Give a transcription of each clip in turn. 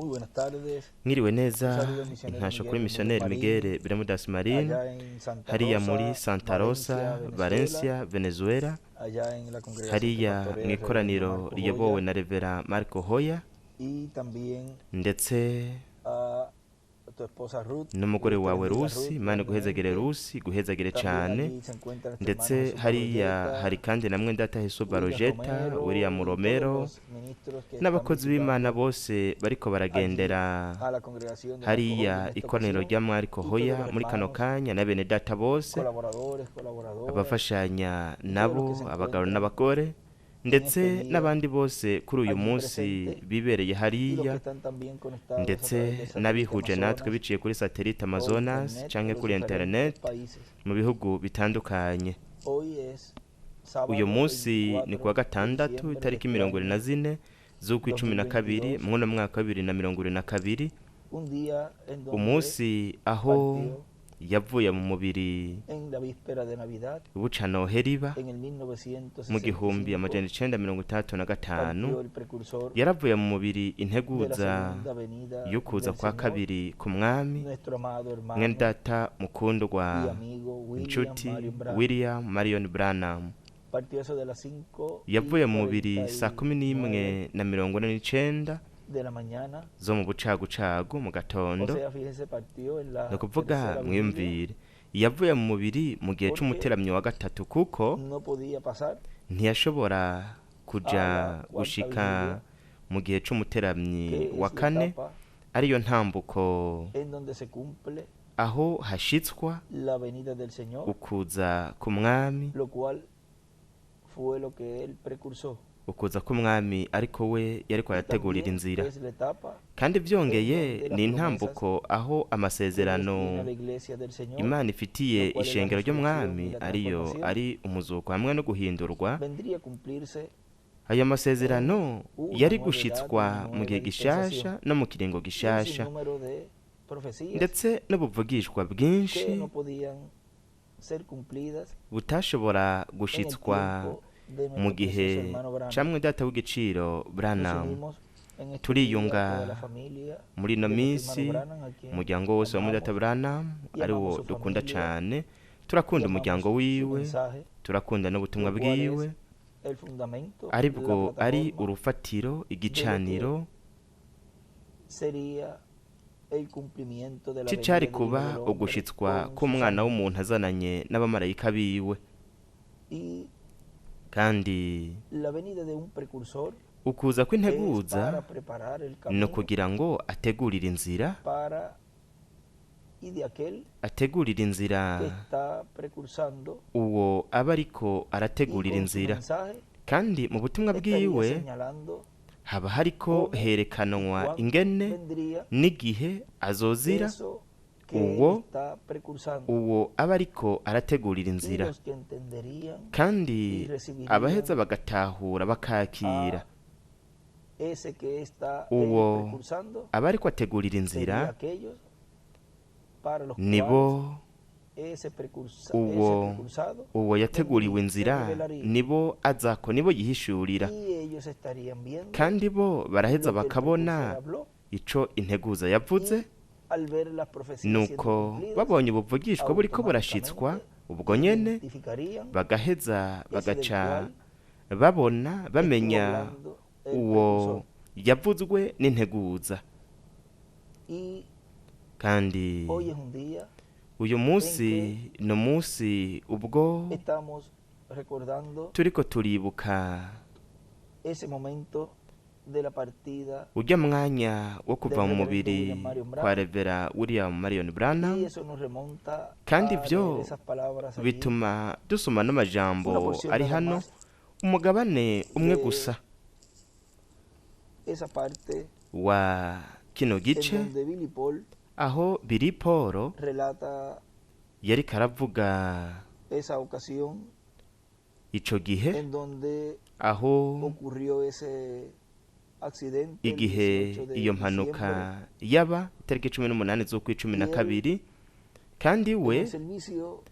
Muy buenas tardes. Mwiriwe neza. Un saludo al misionero Intasho Miguel kuri Bermúdez missionnaire Marín, Miguel Bermúdez Marín allá en Santa hariya muri Rosa, Santa Rosa, Valencia, Valencia, Venezuela, Venezuela, allá en la congregación que hariya pastorea mu el reverendo ikoraniro Marco riyobowe Hoya na Revera Marco Hoya y también ndetse a tu esposa Ruth. n'umugore Dios te wawe bendiga, Rusi. Ruth, Imana iguhezagire grandemente. Rusi, iguhezagire También cane. allí se encuentra nuestro hermano Ndetse Jesús hariya Barroyeta, hari kandi na mwene data Jesús William Barojeta, Romero William y todos Romero los ministros que están n'abakozi b'Imana visitando bose bariko allí baragendera a la congregación de Marco Hoya en hariya esta ikoraniro ocasión rya Marco y todos Hoya los muri kano hermanos, kanya na bene data bose colaboradores, colaboradoras abafashanya y todos los nabo que se abagabo encuentran n'abagore en ndetse este día n'abandi bose kuri uyu allí munsi presente bibereye y los que hariya están también conectados a ndetse través del satélite n'abihuje natwe Amazonas biciye kuri satelite o Amazonas internet canke en los kuri diferentes internet países. mu bihugu bitandukanye. Hoy es Uyu sábado munsi ni kuwa 24 de gatandatu diciembre de itariki este mirongo ibiri na año zine z'ukw'icumi na kabiri 2022, mwuno mwaka wa 2022, un día en donde umunsi aho partió yavuye mu mubiri en la víspera de Navidad buca Noheli iba en el mu gihumbi 1965 amajana icenda mirongo itandatu na gatanu partió el precursor yaravuye mu mubiri de la integuza segunda venida y'ukuza del kwa Señor, kabiri ku mwami, nuestro amado mwene hermano data mukundwa y amigo William inshuti Marion Branham. William Marion Branham. Partió eso de las 5 y Yavuye mu mubiri saa kumi 49 n'imwe na mirongo ine n'icenda de la mañana, zo mu bucagucagu mu o gatondo. sea, fíjese, partió en Ni la ukuvuga tercera vigilia mwiyumvire yavuye mu mubiri mu gihe porque c'umuteramyo wa gatatu kuko no podía pasar ntiyashobora kuja a la cuarta gushika vigilia, mu gihe c'umuteramyi que wa es la kane etapa ariyo ntambuko en donde se cumple aho hashitswa la venida del Señor, ukuza k'umwami, lo cual fue lo que él precursó. Ukuza k'umwami ariko we yariko Y arategurira también inzira. es la etapa Kandi en vyongeye donde las ni promesas intambuko aho que Dios tiene amasezerano a la iglesia del Señor, Imana ifitiye lo cual es la ishengero resurrección y ry'umwami la ariyo transformación, ari umuzuko hamwe no guhindurwa, vendría a cumplirse ayo en masezerano una yari nueva edad y una gushitswa mu gihe nueva gishasha dispensación no mu kiringo y un gishasha sinnúmero de profecías ndetse n'ubuvugishwa que bwinshi no podían ser cumplidas butashobora en el gushitswa tiempo de mu nuestro gihe precioso hermano Branham. camwe data w'igiciro Nos Branham. unimos en este día a Turiyunga toda la familia muri ino de nuestro minsi hermano Branham, a quien umuryango wose wa mudata amamos Branham y ari wo amamos su dukunda familia cane, y turakunda amamos umuryango su wiwe, mensaje, turakunda n'ubutumwa lo cual es bwiwe el fundamento, ari la bwo ari plataforma urufatiro de lo que igicaniro sería el cumplimiento de la c'icari venida del Hijo kuba del Hombre ugushitswa con su k'umwana sangre. w'umuntu azananye n'abamarayika biwe. Y Kandi la venida de un precursor ukuza es kw'integuza para preparar el ni camino ukugira ngo ategurire inzira para y de aquel ategurire inzira que está precursando uwo aba ariko y arategurira con su inzira. mensaje Kandi mu butumwa estaría bwiwe señalando haba hariko cómo y herekanwa cuándo ingene vendría n'igihe azozira eso que él uwo está precursando. uwo aba ariko arategurira Y inzira. los que entenderían Kandi y recibirían abaheza bagatahura bakakira a ese que está él uwo precursando aba ariko ategurira inzira serían aquellos para los nibo cuales ese uwo precursado uwo yateguriwe vendría, se inzira revelaría. nibo azako nibo yihishurira. Y ellos estarían viendo Kandi bo baraheza lo que el bakabona precursor habló ico integuza yavuze. y al ver las profecías siendo Nuko cumplidas, babonye ubuvugishwa buriko burashitswa automáticamente ubwo nyene identificarían bagaheza ese del bagaca cual babona estuvo bamenya hablando el uwo precursor. yavuzwe n'integuza. Y Kandi hoy es un día uyu en munsi que ni umunsi ubwo estamos recordando turiko turibuka ese momento de la partida urya mwanya wo kuva del mu reverendo mubiri William Marion kwa Branham. Revera William Marion Branham. Y eso nos remonta Kandi a ivyo leer esas palabras allí, bituma dusoma una n'amajambo porción ari nada hano más umugabane umwe de gusa esa parte wa kino en gice donde Billy Paul aho Billy Paul relata yariko aravuga esa ocasión ico gihe en donde aho ocurrió ese accidente el igihe 18 de iyo mpanuka diciembre yaba itariki 18 z'ukwicumi na y él kabiri kandi en we el servicio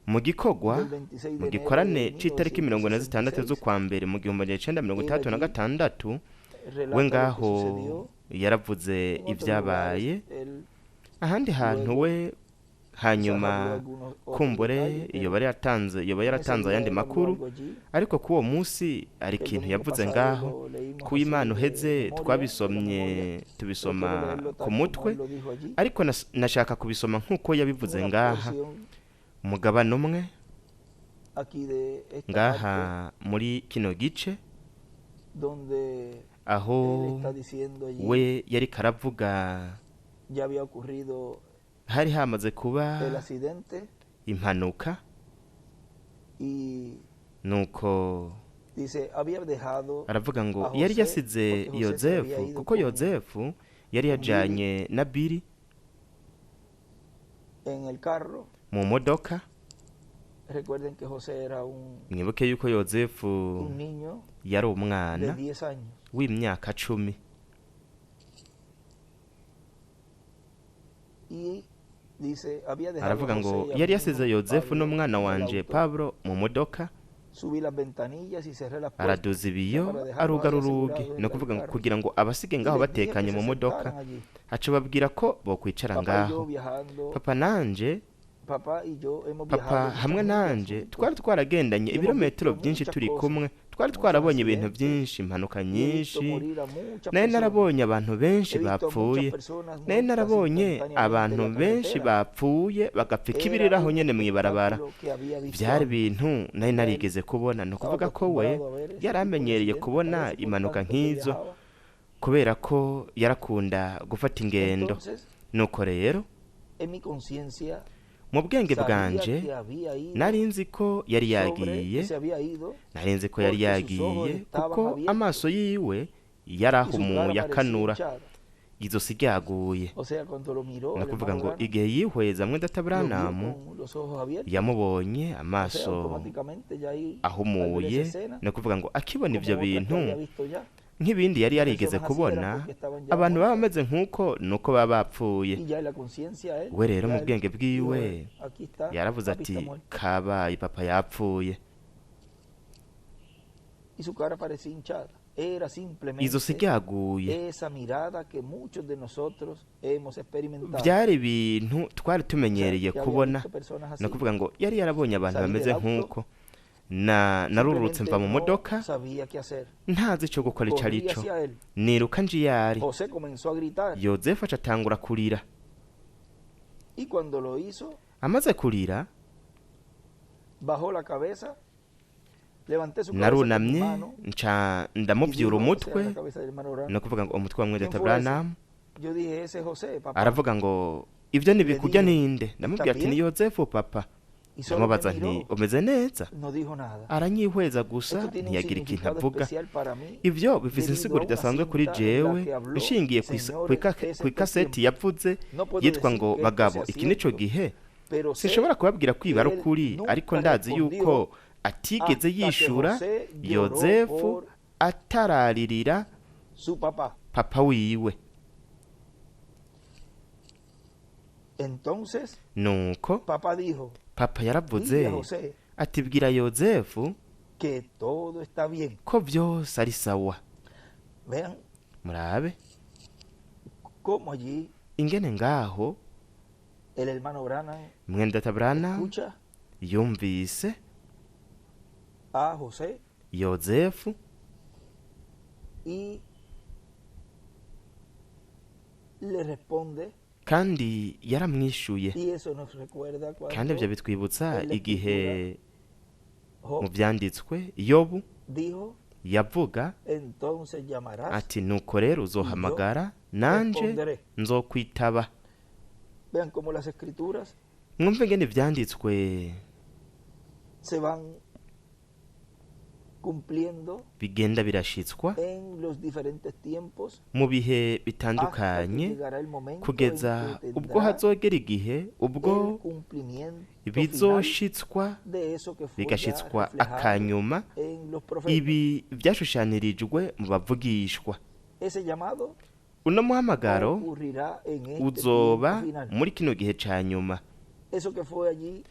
mu gikorwa del 26 mu de enero gikorane de c'itariki 46 1966 z'ukwa mbere mu gihumbi magana icenda mirongo él itandatu na allí gatandatu we relata lo que ngaho sucedió. Yaravuze En otros ibyabaye lugares, él ahandi hantu luego we quizás hanyuma habló algunos otros kumbure detalles, iyo pero bari yatanze yoba en ese yaratanze día ayandi él habló makuru algo allí ariko k'uwo munsi hari que el ikintu domingo yavuze pasado ngaho lo leímos ku así Imana de uheze memoria, de la twabisomye memoria, pero tubisoma quiero leerlo ku tal como mutwe él lo dijo allí, ariko nashaka kubisoma nk'uko yabivuze una ngaha porción umugabane umwe aquí de esta parte ngaha muri kino gice donde él aho está diciendo allí we yariko aravuga ya había ocurrido hari hamaze kuba el accidente impanuka y nuko dice había dejado aravuga ngo a yari José yasize porque José se había Yozefu ido kuko con, Yozefu yari con Billy yajanye na Billy en el carro. mu modoka. Recuerden que José era un, Mwibuke yuko Yozefu un niño yari de umwana 10 años w'imyaka 10 y dice había dejado a aravuga ngo José y a yari mi yasize hijo Yozefu Pablo n'umwana en el wanje auto. Pablo mu modoka Subí las ventanillas y cerré las puertas, araduza o sea, ibiyo para dejarlos arugara ahí urugi asegurados ni en el ukuvuga ngo carro. kugira ngo abasige Y ngaho les dije que batekanye se mu modoka sentaran allí. aca babwira ko bokwicara Papá y yo ngaho viajando, papa nanje papá y yo hemos papa viajado muchas hamwe millas nanje juntos twari twaragendanye y hemos ibirometero visto byinshi muchas turi cosas, kumwe twari muchos twarabonye ibintu accidentes byinshi impanuka y he visto nyinshi morir a muchas nari personas. narabonye abantu benshi He visto a muchas bapfuye personas nari muertas narabonye instantáneamente en abantu la benshi carretera. bapfuye bagapfa Era ikibiriraho un nyene mw'ibarabara espectáculo que había visto byari antes. ibintu nari Ya él narigeze kubona ni estaba ukuvuga ko we acostumbrado a ver ese yari tipo de amenyereye accidentes, kubona parece, por impanuka tanto que nk'izo viajaba. kubera ko yarakunda gufata ingendo Entonces, nuko rero en mi conciencia mu bwenge sabía bwanje que había ido nari nzi ko yari sobre, yagiye que se había ido nari nzi ko yari porque sus ojos yagiye estaban kuko abiertos amaso yiwe y su cara yarahumuye parecía akanura hinchada. izosi ryaguye O sea, cuando lo miró ni el ukuvuga hermano ngo Branham, igihe yihweza mwene data lo vio Branham con los ojos abiertos. yamubonye O sea, amaso automáticamente ya ahí, al ver esa ahumuye escena, ni ukuvuga ngo akibona como ivyo otra que bintu había visto ya, nk'ibindi yari yarigeze personas así eran kubona porque estaban ya abantu baba muertas. bameze nk'uko nuko baba bapfuye Y ya en la conciencia él, we rero mu ya él bwenge dijo, bwiwe aquí está, yaravuze papi ati está muerto. kabaye papa yapfuye Y su cara parecía hinchada. Era izosi simplemente ryaguye esa mirada que muchos de nosotros hemos experimentado. byari ibintu twari O sea, tumenyereye ya había kubona visto personas ni así. ukuvuga ngo yari yarabonye abantu Salí del bameze auto, nk'uko na narurutse simplemente mva mu no modoka sabía qué hacer. ntazi ico gukora ico Corrí arico hacia él. niruka nje iyo ari José comenzó a gritar Yozefu aca atangura kurira y cuando lo hizo, amaze kurira bajó la cabeza, levanté su cabeza con mi narunamye mano nca y ndamuvyura dijo, o sea, umutwe la cabeza del hermano ni Branham, ukuvuga ngo umutwe wa mwene ¿quién data fue ese? Branham Yo dije, ese es José, papá. aravuga ngo ibyo Le ntibikujya dije, ninde ¿está ndamubwira ati ni bien? Yozefu papa Y solo me ndamubaza nti miró, umeze neza no dijo nada. aranyihweza gusa Esto tiene un ntiyagira ikintu significado avuga especial para mí ivyo bifise debido insiguro a una idasanzwe kuri cinta en la jewe que habló, nshingiye señores, es este kw'ikaseti tiempo. yavuze No puedo yitwa decir ngo que esto bagabo sea iki nico cierto, gihe pero sé sinshobora kubabwira ko que ibi ari él ukuri ariko nunca ndazi yuko respondió atigeze hasta que yishura José lloró Yozefu por atararirira su papá. papa wiwe Entonces, nuko papá dijo, papa yaravuze dile a José ati bwira Yozefu que todo está bien. ko vyose ari sawa Vean murabe cómo allí ingene ngaho el hermano Branham mwene data Branham escucha yumvise a José Yozefu y le responde, kandi yaramwishuye y eso nos recuerda kandi ibyo cuando bitwibutsa en la igihe mu Job byanditswe Yobu dijo, yavuga entonces llamarás ati nuko rero uzohamagara nanje responderé. nzokwitaba Vean cómo las escrituras mwumve ingene ivyanditswe se van cumpliendo bigenda birashitswa en los diferentes tiempos mu bihe hasta que bitandukanye llegará el momento en kugeza que ubwo tendrá hazogera igihe ubwo el cumplimiento final bizoshitswa de eso que fue ya bigashitswa reflejado akanyuma en los profetas. ibi byashushanirijwe mu bavugishwa Ese llamado uno muhamagaro ocurrirá en este uzoba tiempo final. muri kino gihe ca nyuma Eso que fue allí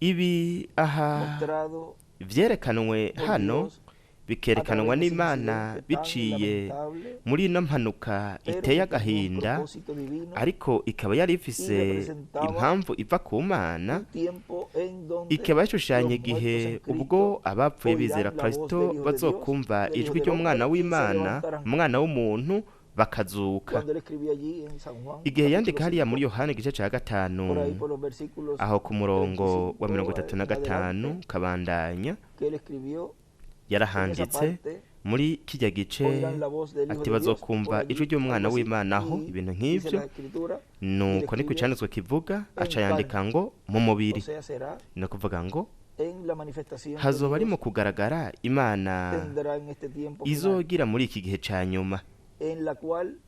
ibi aha mostrado vyerekanwe por hano Dios Bikerekanwa través de ese n'Imana incidente tan biciye lamentable, muri ino mpanuka pero iteye que tenía un agahinda, propósito divino ariko ikaba yari y ifise representaba impamvu iva ku Mana, un tiempo en donde ikaba yashushanya los igihe muertos en Cristo ubwo abapfuye oirán bizera la voz Kristo del Hijo de Dios, bazokumva del Hijo ijwi del ry'Umwana Hombre, y se w'Imana, levantarán. Umwana w'umuntu, bakazuka. Cuando él escribió allí en San Juan, Igihe capítulo yandika hariya muri 5, Yohana igice ca gatanu, por ahí por los versículos aho ku murongo wa mirongo 35 itatu na en gatanu adelante, kabandanya, que él escribió en esa yarahanditse parte, muri kirya gice oirán la voz del Hijo ati de Dios, por bazokumva ijwi allí, ry'Umwana algo así, w'Imana aho y ibintu dice nk'ivyo. la escritura, y él Nuko niko escribe icanditswe kivuga, en aca yandika carne, ngo mu o mubiri, sea, será ni ukuvuga ngo en la manifestación que hazoba ari Dios mu kugaragara Imana tendrá en este tiempo final, izogira muri iki gihe ca nyuma, en la cual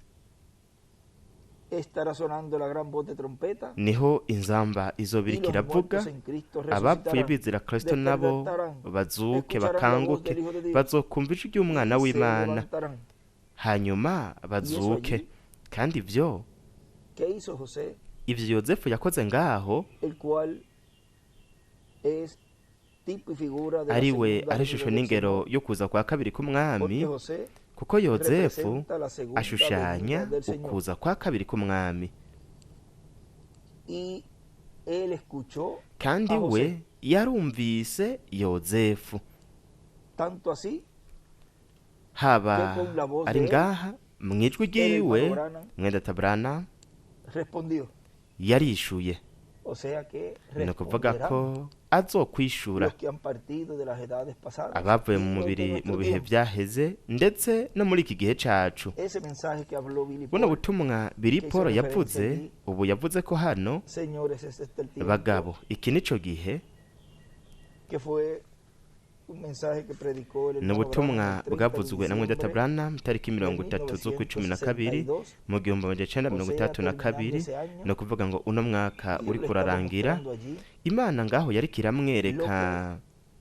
estará sonando la gran voz de trompeta niho inzamba izoba y iriko los iravuga, muertos en Cristo abapfuye resucitarán, bizera Kristo nabo despertarán, bazuke, escucharán la voz bakanguke, del Hijo de Dios bazokumva ijwi ry'Umwana y se w'Imana, levantarán. hanyuma Y eso bazuke. allí, Kandi ivyo ¿qué hizo José? ivyo Yozefu yakoze ngaho, El cual es tipo y figura de la ari we segunda ari venida ishusho del n'ingero Señor, yo kuza kwa kabiri k'Umwami, porque José kuko Yozefu representa la segunda ashushanya venida del Señor. ukuza kwa kabiri k'Umwami. Y él escuchó Kandi a we José, yarumvise Yozefu, tanto así haba que con la voz ari de él, ngaha mw'ijwi el ryiwe, hermano Branham mwene Branham respondió. yarishuye. O sea que Ni ukuvuga responderán ko azokwishura los que han partido de las edades pasadas abavuye y mu los de mubiri mu nuestro bihe tiempo. vyaheze ndetse no muri iki gihe cacu. Ese mensaje que habló Billy Buno Paul, butumwa Billy que hizo Paul referencia yavuze, allí, ubu yavuze ko hano, señores, es este el tiempo, bagabo, iki nico gihe, que fue un mensaje que predicó el ni hermano Branham ubutumwa el 30 de bwavuzwe na mwene diciembre Branham tariki de 30 z'ukwa 12 1962, mu gihumbi amajana icenda o mirongo sea, itandatu na terminando kabiri. ese año, Ni ukuvuga ngo uno mwaka Dios uriko le estaba urarangira, mostrando allí Imana ngaho yariko iramwereka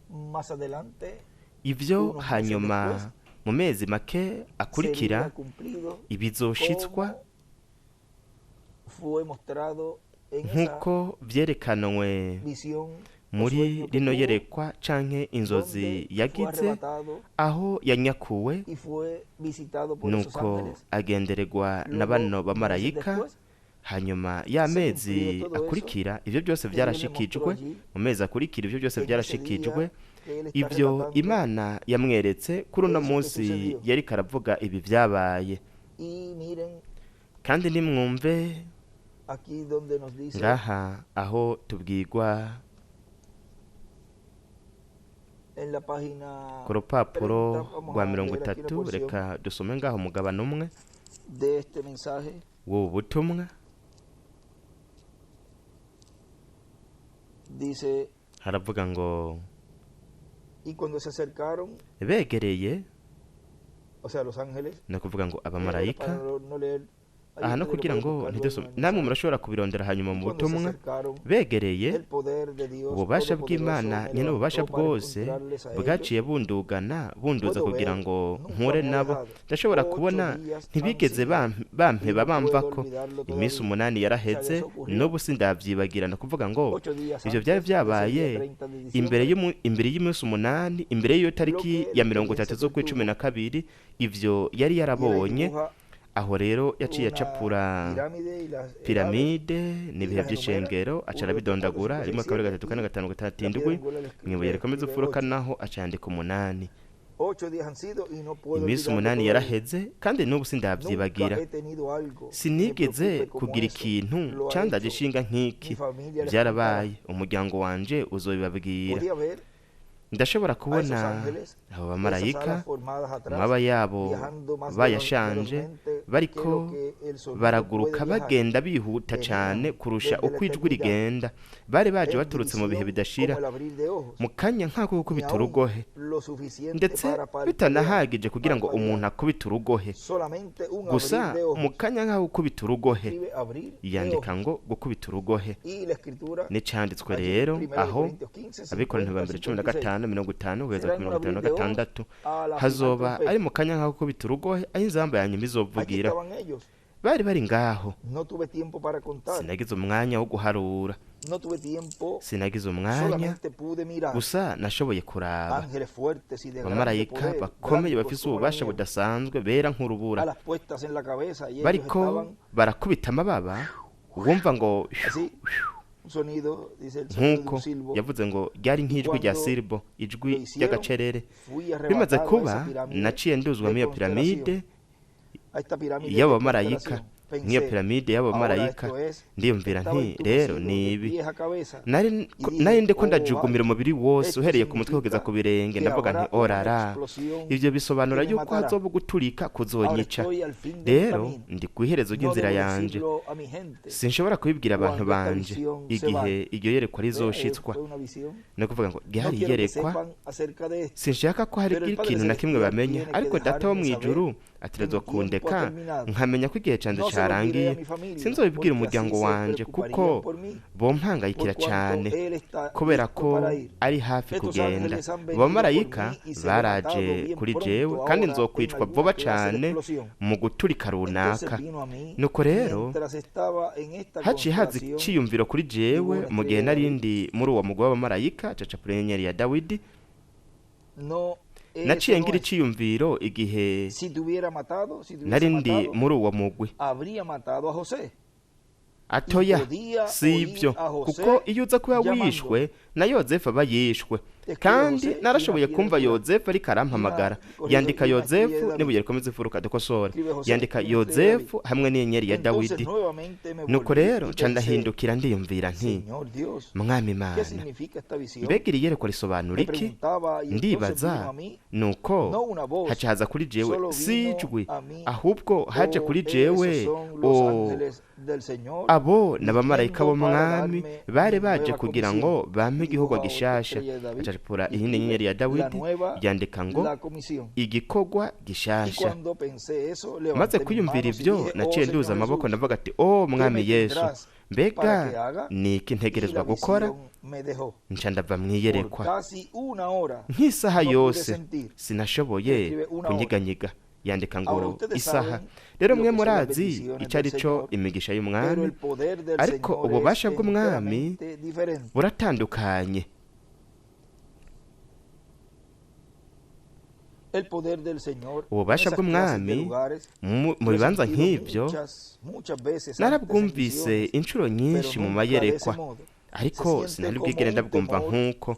lo que más adelante, ivyo unos meses hanyuma después, mu mezi make akurikira sería cumplido ibizoshitswa como fue mostrado en esa nk'uko vyerekanwe visión o muri sueño que rino tuvo, yerekwa canke inzozi donde fue yagize, arrebatado aho yanyakuwe, y fue visitado por esos nuko ángeles. agendererwa na Luego, bano meses bamarayika. después, Hanyuma se y'amezi cumplió todo eso akurikira ivyo byose que Dios le mostró vyarashikijwe, allí mu mezi akurikira ivyo byose en ese vyarashikijwe, día que él está ivyo relatando Imana yamweretse kuri uno eso que munsi sucedió. yariko aravuga ibi vyabaye. Y miren Kandi nimwumve aquí donde nos dice ngaha aho tubwirwa en la página ku rupapuro 30, vamos rwa a mirongo leer aquí una itatu, porción reka dusome ngaho umugabane umwe de este mensaje. w'ubu butumwa. Dice, Haravuga ngo y cuando se acercaron, begereye, o sea, los ángeles, ni ukuvuga ngo para abamarayika, no leer, ahí aha no ustedes lo kugira pueden ngo buscar luego ntidusome, en el namwe mensaje. murashobora kubirondera hanyuma Y mu cuando se butumwa, acercaron, begereye el poder de Dios ububasha Todopoderoso bw'Imana me nyene ububasha levantó para bwose encontrarles a ellos. bwaciye bundugana bunduza Puedo kugira ver, ngo nunca mpure me ha nabo. dejado. Ndashobora Ocho kubona días han ntibigeze sido bam- y bampeba no puedo bamvako. olvidarlo Iminsi todavía. 8 O sea, yaraheze, eso ocurrió n'ubu sindavyibagira. Ni ukuvuga ngo 8 días ivyo vyari antes de ese día vyabaye 30 de imbere diciembre, imbere y'iminsi 8, imbere y'iyo lo tariki que ya la mirongo experiencia itatu que z'ukwa cumi tuvo. na kabiri, ivyo yari Y él ahí yarabonye. dibuja Aho rero yaciye una acapura pirámide y las edades piramide y n'ibihe las enumera, vy'ishengero, aca 1, 2, 3, 4, arabidondagura 5, 6, rimwe kabiri 7 gatatu kane y gatanu gatandatu la indwi, piedra angular mw'ibuye le rikomeza escribe imfuruka 8. naho aca yandika 8. 8 días han sido y no puedo Iminsi olvidarlo 8 todavía. yaraheze kandi n'ubu Nunca sindavyibagira. he tenido algo que me Sinigeze preocupe como kugira eso. ikintu Lo ha candaje hecho. ishinga nk'iki. Mi familia les contará. Vyarabaye, umuryango wanje uzobibabwira. Podía ver Ndashobora a esos kubona ángeles, abo esas bamarayika alas formadas atrás, amaba yabo viajando más bayashanje, velozmente que lo bariko que el sonido baraguruka puede viajar. bagenda bihuta cane Venían kurusha desde la uko ijwi eternidad rigenda. Bari baje en baturutse mu bihe división bidashira, como el abrir de ojos, mu kanya nk'ako ni gukubita aún urugohe, lo suficiente ndetse para parpadear, bitanahagije kugira ngo umuntu parpadear. akubite urugohe, Solamente un abrir gusa de mu ojos. kanya nk'ako gukubita urugohe. Escribe abrir de Yandika ojos. ngo gukubita urugohe. Y la escritura N'icanditswe allí, rero primera de aho Corintios 15, Abikorintho ba 50, mbere cumi na 56. gatanu mirongo itanu kugeza Será ku en un mirongo itanu na abrir de ojos gatandatu, a la final hazoba ari trompeta. mu kanya nk'ako gukubita urugohe aho inzamba ya nyuma Allí izovugira. estaban ellos, Bari bari ngaho. No tuve tiempo para contar, Sinagize umwanya wo guharura, no tuve tiempo, sinagize umwanya, solamente pude mirar gusa nashoboye kuraba ángeles fuertes y de grande abamarayika poder, bakomeye blancos bafise como la ububasha nieve, budasanzwe, bera nk'urubura, alas puestas en la cabeza, y ellos bariko estaban barakubita amababa, wumva ngo así, un sonido, dice, el sonido de nk'uko un silbo. yavuze ngo ryari nk'ijwi rya Cuando silbo, ijwi lo hicieron, ry'agacerere. fui Bimaze arrebatado a kuba, esa pirámide naciye nduzwa de muri iyo constelación, piramide a esta pirámide de y'abamarayika, constelación. nk'iyo Pensé, piramide ahora y'abamarayika, esto es, ndiyumvira estaba nti rero entumecido ni de ibi. pies a cabeza Nari y dije, nari ndiko oh, ndajugumira vaya, umubiri wose, esto uhereye ku mutwe kugeza significa ku birenge, que ndavuga nti habrá una orara, explosión ivyo bisobanura que me yuko matará. hazoba uguturika Ahora kuzonyica. estoy al fin de mi Rero camino. ndi kw'iherezo No ry'inzira debo yanje, decirlo a mi gente sinshobora kubibwira abantu cuando esta banje visión se igihe vaya. iryo yerekwa Vea, rizoshitswa. fue una visión. Ni ukuvuga ngo No ryari quiero que iyerekwa, sepan acerca de esto. sinshaka ko hari Pero el Padre ikintu na kimwe Celestial bamenya, tiene que ariko Data wo dejarme mu saber ijuru que mi ategerezwa tiempo ha kundeka terminado. nkamenya ko igihe canje No se lo diré a carangiye. mi familia, Sinzobibwira porque así umuryango se wanje kuko preocuparían por mí, bompangayikira por cuanto cane, él está kubera listo ko para ir. ari hafi Estos kugenda. ángeles han Abo venido por bamarayika mí y seré matado baraje bien kuri pronto jewe, kandi ahora en nzokwicwa alguna vuba clase de cane explosión. mu guturika Entonces runaka. vino a mí Nuko rero mientras estaba en esta haciye haza constelación, iciyumviro kuri jewe dibujo una mu gihe estrella de nari David. ndi muri uwo mugwi w'abamarayika, cacapura inyenyeri ya Dawidi. No, eso Naciye no ngira es. iciyumviro igihe Si te hubiera matado, si te hubiese nari ndi matado, muri uwo mugwi. habría matado a José. Y Atoya, podía si oír ibyo, a kuko José iyo uza kuba llamando. wishwe na Yozefu aba yishwe. Escribe Kandi José y una narashoboye piedra kumva angular. Yozefu ariko Y una, arampamagara. corrijo, Yandika y una estrella de Yozefu David. n'ibuye rikomeza imfuruka, dukosora. Escribe José Yandika y una estrella de David. Yozefu hamwe n'inyenyeri ya Entonces Dawidi. nuevamente me Nuko volví rero y nca pensé, ndahindukira ndiyumvira nti Señor Dios, Mwami ¿qué Imana, significa esta visión? mbega iri yerekwa risobanura Me iki? preguntaba y entonces Ndibaza. vino a mí Nuko no una voz, haca haza kuri jewe solo si vino ijwi, a mí, ahubwo haje oh, kuri esos jewe son los o ángeles del Señor abo ni abamarayika viniendo para b'umwami darme bari mi baje nueva kugira comisión. ngo bampe Y igihugu dibuja otra gishasha. estrella de David Acapura y iyindi escribe nyenyeri ya la Dawidi, nueva, yandika ngo la comisión. igikorwa Y gishasha. cuando pensé eso, Maze levanté mis kwiyumvira manos y ivyo, dije, oh naciye nduza Señor amaboko Jesús, ndavuga ati o ¿qué mwami me Yesu, tendrás para que mbega haga? ni iki Y ntegerezwa la gukora? visión me dejó. Nca ndava Por mw'iyerekwa. casi una hora Nk'isaha no pude yose sentir. sinashoboye Escribe una hora. kunyiganyiga. Yandika Ahora ngo ustedes isaha. saben Rero lo mwe que son las murazi bendiciones ico del ari co Señor, imigisha pero y'umwami, el poder del ariko Señor es ububasha bw'umwami enteramente diferente. buratandukanye. El poder del Señor en Ububasha esas clases de bw'umwami lugares, mu lo he bibanza sentido nk'ivyo muchas, muchas veces antes en narabwumvise visiones, inshuro pero nyinshi mu nunca de ese mayerekwa, modo. Se ariko siente sinari como bwigere un ndabwumva temor nk'uko.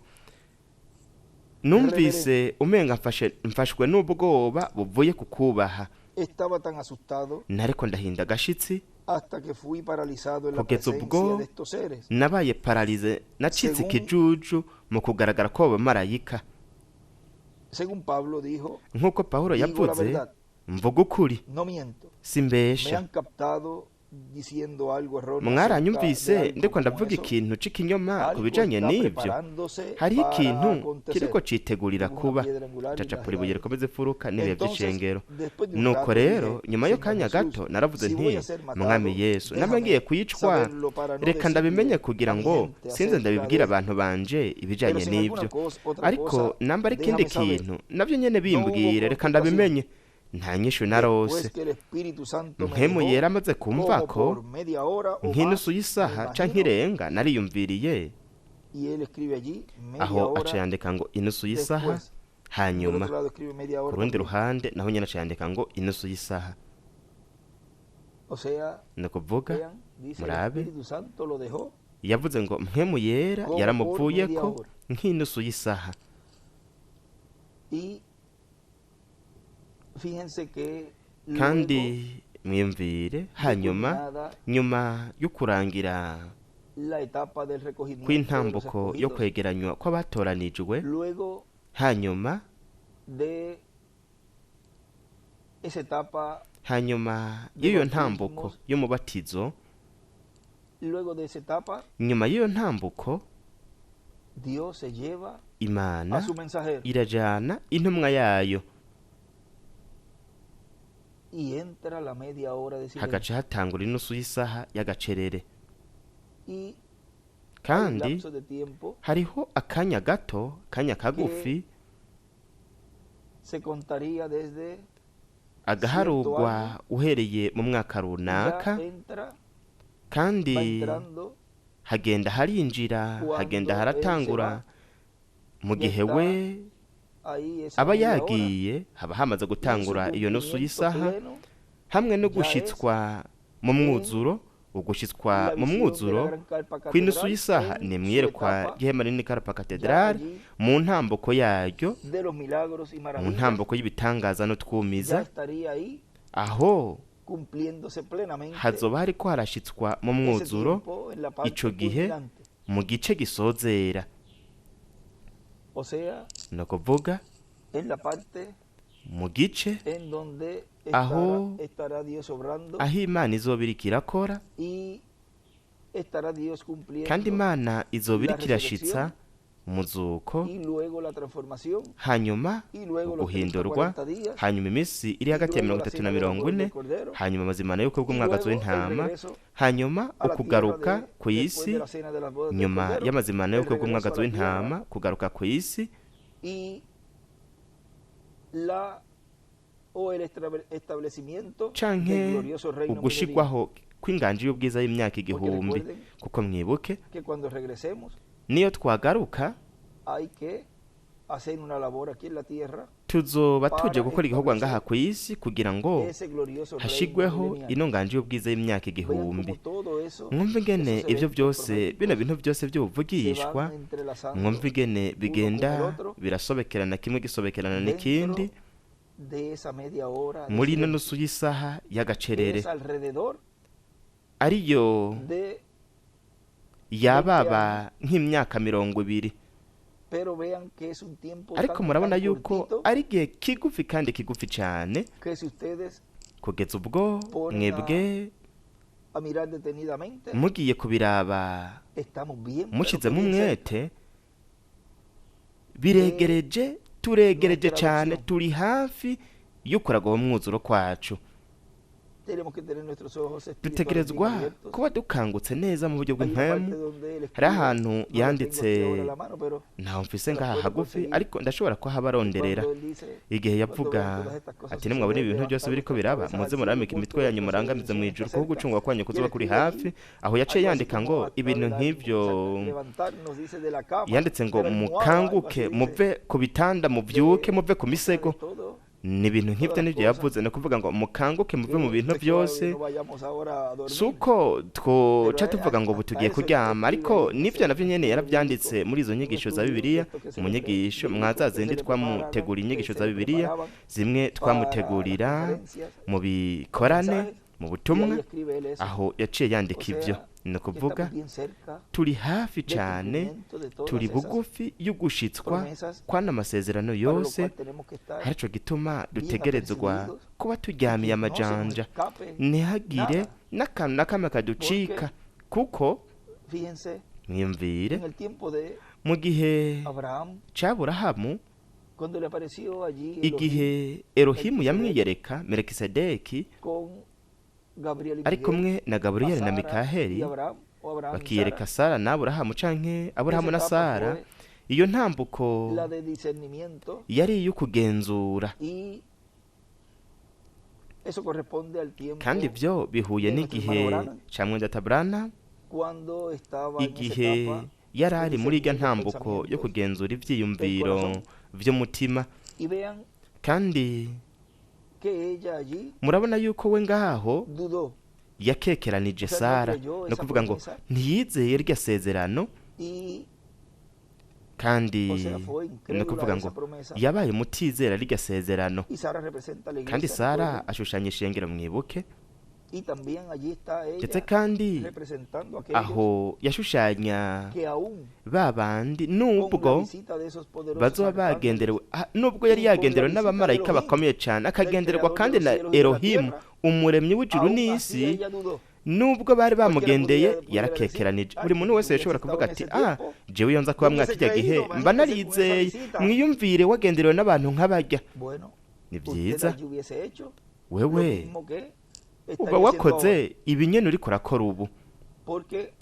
Numvise reverente. umenga mfashwe n'ubwoba buvuye ku kubaha. Estaba tan asustado Nariko ndahinda agashitsi hasta que fui paralizado en la kugeza presencia ubwo de estos seres. nabaye paralize, nacitse Según, ikijuju mu kugaragara kw'abo bamarayika. según Pablo dijo, Nk'uko Pawulo digo la yavuze, verdad, mvuga ukuri, no miento. Me simbesha. han captado diciendo algo erróneo acerca de Mwaranyumvise algo ndiko como ndavuga eso. ikintu c'ikinyoma ku Algo bijanye está n'ivyo. preparándose Hariho para ikintu kiriko acontecer. citegurira Dibuja una kuba. piedra angular y las Cacapura ibuye edades. rikomeza imfuruka n'ibihe Entonces, vy'ishengero. después de un Nuko rato rero dije, nyuma Señor y'akanya Jesús, gato naravuze si nti voy a ser mwami matado, Yesu, namba ngiye déjame kwicwa, saberlo para no reka ndabimenye decirle kugira a mi ngo gente sinze acerca ndabibwira de esto. abantu banje Pero ibijanye si en alguna n'ivyo. cosa, otra Ariko cosa, namba ari ikindi déjame saber. kintu navyo nyene No hubo bimbwire, reka contestación. ndabimenye. Nta nyishu narose. Después que el Espíritu Santo me Mpemu dejó, yera amaze como kumvako por media hora o nk'inusu más, me y'isaha canke imagino, irenga, nariyumviriye. y él escribe allí media Aho aca hora yandika ngo inusu y'isaha, después. Por hanyuma otro lado escribe media ku hora rundi también. ruhande naho nyene aca yandika ngo inusu y'isaha. O sea, Ni ukuvuga vean, dice el murabe, Espíritu Santo lo dejó yavuze ngo mpemu yera como por media yaramuvuyeko hora. nk'inusu y'isaha. Y fíjense que luego Kandi mwiyumvire de hanyuma culminada nyuma yo kurangira la etapa del recogimiento de los kw'intambuko yo escogidos, kwegeranywa kw'abatoranijwe, luego hanyuma de esa etapa hanyuma de y'iyo ntambuko bautismos, y'umubatizo, luego de esa etapa, nyuma y'iyo ntambuko Dios se lleva a Imana su mensajero irajana intumwa yayo, y entra la media hora de silencio. hagaca hatangura inusu y'isaha y'agacerere. Y hay un Kandi lapso de tiempo hariho akanya gato, akanya que kagufi se contaría desde Agaharugwa año uhereye mu mwaka y ya runaka, entra, va kandi entrando hagenda harinjira, hagenda cuando él se haratangura va, mu ya gihe está we ahí esa aba media hora yagiye, haba hamaze y su gutangura iyo nusu cumplimiento y'isaha pleno hamwe no ya es gushitswa mu en mwuzuro. Ugushitswa la mu visión de la mwuzuro gran carpa kw'inusu catedral y'isaha en ni su mwiyerekwa etapa ry'ihema rinini karpa ya katedrali allí mu ntambuko yaryo, de los milagros y mu maravillas, ntambuko y'ibitangaza ya n'utwumiza, estaría ahí aho cumpliéndose plenamente hazoba hariko harashitswa mu ese mwuzuro tiempo en la parte ico gihe culminante, mu gice gisozera, o sea, ni ukuvuga en la parte mu gice en donde aho estará Dios obrando aho Imana izoba iriko irakora, y estará Dios kandi cumpliendo Imana izoba la iriko irashitsa resurrección umuzuko, y luego la transformación hanyuma y luego los 30, uguhindurwa, 40 días hanyuma iminsi iri y hagati ya luego mirongo la itatu na cena de los mirongo bodas ine, del Cordero hanyuma amazimano y'ubukwe y bw'umwagazi luego el w'intama, regreso hanyuma a la tierra ukugaruka ku después isi de la cena de las bodas del nyuma Cordero, y'amazimano el y'ubukwe regreso a bw'umwagazi la tierra w'intama, kugaruka ku isi y la o el establecimiento del canke glorioso reino milenio. ugushigwaho kw'inganji y'ubwiza y'imyaka Porque 1000. recuerden Kuko mwibuke que cuando regresemos niyo twagaruka hay que hacer una labor aquí en la tierra tuzoba tuje para gukora igikorwa ngaha establecer ku isi kugira ngo ese glorioso reino hashigweho milenial. ino nganji y'ubwiza y'imyaka Vean 1000. cómo todo eso, Mwumve ingene esos ivyo eventos byose, bino proféticos bintu byose se vy'ubuvugishwa, van entrelazando mwumve ingene uno con el bigenda otro birasobekerana, kimwe gisobekerana n'ikindi dentro de esa media hora de muri ino silencio, nusu y'isaha que y'agacerere, es alrededor ariyo de 20 yababa años. nk'imyaka 20. Pero vean que es un tiempo Ariko tan, murabona tan yuko cortito ari igihe kigufi kandi kigufi cane, que si ustedes kugeza ubwo ponen mwebwe a mirar detenidamente, mugiye kubiraba estamos bien, pero que mushizemo bien cerca umwete, biregereje, de turegereje nuestra cane, adopción. turi hafi y'ukuraga mwuzuro kwacu. Tenemos que tener nuestros ojos espirituales bien Dutegerezwa abiertos. kuba dukangutse neza mu buryo Hay una bw'impwemu. parte donde él Hari escribe, ahantu no la tengo yanditse, aquí ahora a la mano, pero ntaho mfise se las ngaha puedo hagufi, conseguir. ariko ndashobora kuhabaronderera. Cuando él dice, Igihe cuando yavuga vean todas estas cosas ati nimwabona suceder, ibintu byose levantad biriko vuestras biraba, cabezas muze al cielo, muramike imitwe porque yanyu vuestra murangamize mu redención ijuru, está kuko cerca. gucungwa kwanyu Y él kuzoba kuri escribe hafi. allí Aho yaciye algo así yandika como ngo a ibintu el ánimo, nk'ivyo, o sea, levantarnos, dice, de la cama, yanditse ngo de la almohada, algo mukanguke así dice, muve ku bitanda, muvyuke de, muve ku o sea, de misego. todo, Ni ibintu nk'ivyo todas las nivyo cosas yavuze, ni ukuvuga ngo mukanguke muve mu que bintu es claro que byose. no vayamos ahora a dormir, Suko twoca pero tuvuga ngo ubu hasta tugiye eso él kuryama, escribe ariko ahí en nivyo ese navyo nyene estudio bíblico, yaravyanditse muri izo un nyigisho za estudio de Bibiliya, esto que se mu le nyigisho bíblico que mwazazindi se le preparaban, twamutegura que inyigisho se za le Bibiliya, preparaban zimwe para las twamutegurira conferencias, mu los bikorane, mensajes, mu y ahí butumwa, escribe él eso. aho yaciye O yandika ivyo. sea, Ni que ukuvuga estamos bien cerca turi hafi del cane, cumplimiento de turi todas esas bugufi y'ugushitswa promesas, kwano amasezerano para lo yose. cual tenemos que estar Arico gituma bien dutegerezwa apercibidos kuba y turyamiye que no se nos amajanja, escape ntihagire nada, n'akantu na kamwe kaducika, porque kuko fíjense, mwiyumvire en el tiempo de mu gihe Abraham, c'Aburahamu, cuando le apareció allí Elohim, igihe Elohimu Melquisedec, yamwiyereka Melikisedeki con Gabriel y ari Miguel, kumwe na a Gaburiyeli na Sara y Mikaheli, Abraham, o Abraham y bakiyereka Sara, Sara na Aburahamu canke Aburahamu esa na etapa Sara, fue iyo ntambuko la de discernimiento yari iy'ukugenzura, y eso corresponde al kandi tiempo ivyo bihuye de nuestro n'igihe hermano Branham, ca Mwendata Branham, cuando estaba en esa igihe etapa yari de ari muri irya discernir los ntambuko yo pensamientos kugenzura del ivyiyumviro corazón. vy'umutima. Y vean Kandi que ella allí murabona yuko we ngaho dudó, yakekeranije o sea, no Sara, creyó ni esa ukuvuga ngo promesa ntiyizeye irya sezerano, y, kandi o sea, fue ni incrédula ukuvuga a ngo esa promesa. yabaye umutizera rirya sezerano. Y Sara representa a la Kandi iglesia, Sara recuerden, ashushanya ishengero, mwibuke, y también allí está ndetse ella kandi representando a aquellos aho yashushanya que aún ba bandi con la nubwo visita de esos poderosos bazoba arcángeles bagenderewe, nubwo yari y con la yagenderewe visita de n'abamarayika Elohim, bakomeye cane, del akagendererwa creador de kandi los na cielos y de la Elohimu tierra, umuremyi w'ijuru aún así n'isi, ella dudó. nubwo bari Cualquiera bamugendeye pudiera decir, yarakekeranije. ay, Buri muntu si wese hubiese yashobora estado kuvuga en ati ese ah, tiempo, jewe iyo nza kuba yo hubiese mwakirya gihe creído, mba imagínese con esa narizeye. visita. Mwiyumvire wagenderewe n'abantu nk'abarya, Bueno, ni usted vyiza. allí hubiese hecho lo Wewe mismo que uba estaría haciendo ahora, wakoze ibinyene uriko urakora ubu, porque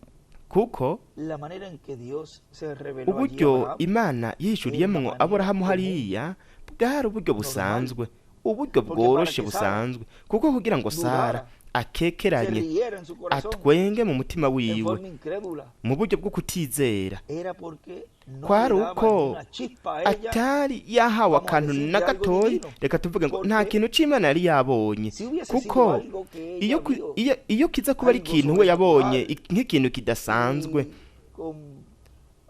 kuko la manera en que Dios se reveló allí a uburyo Abraham Imana era una yihishuriyemwo manera Aburahamu común, hariya bwari uburyo normal, busanzwe, Uburyo Porque para bworoshe que Sara busanzwe, kuko kugira ngo Sara dudara, se akekeranye, riera en su corazón atwenge mu mutima en wiwe forma incrédula, mu buryo bwo kutizera, era porque no kwari le daba uko ni una chispa a ella. atari yahawe Vamos a akantu decir, na de algo gatoyi, divino. reka tuvuge ngo nta Porque kintu c'Imana yari yabonye, si hubiese sido kuko algo que ella iyo vio, iyo kiza kuba ari algo ikintu we yabonye, sobrenatural, nk'ikintu kidasanzwe, y con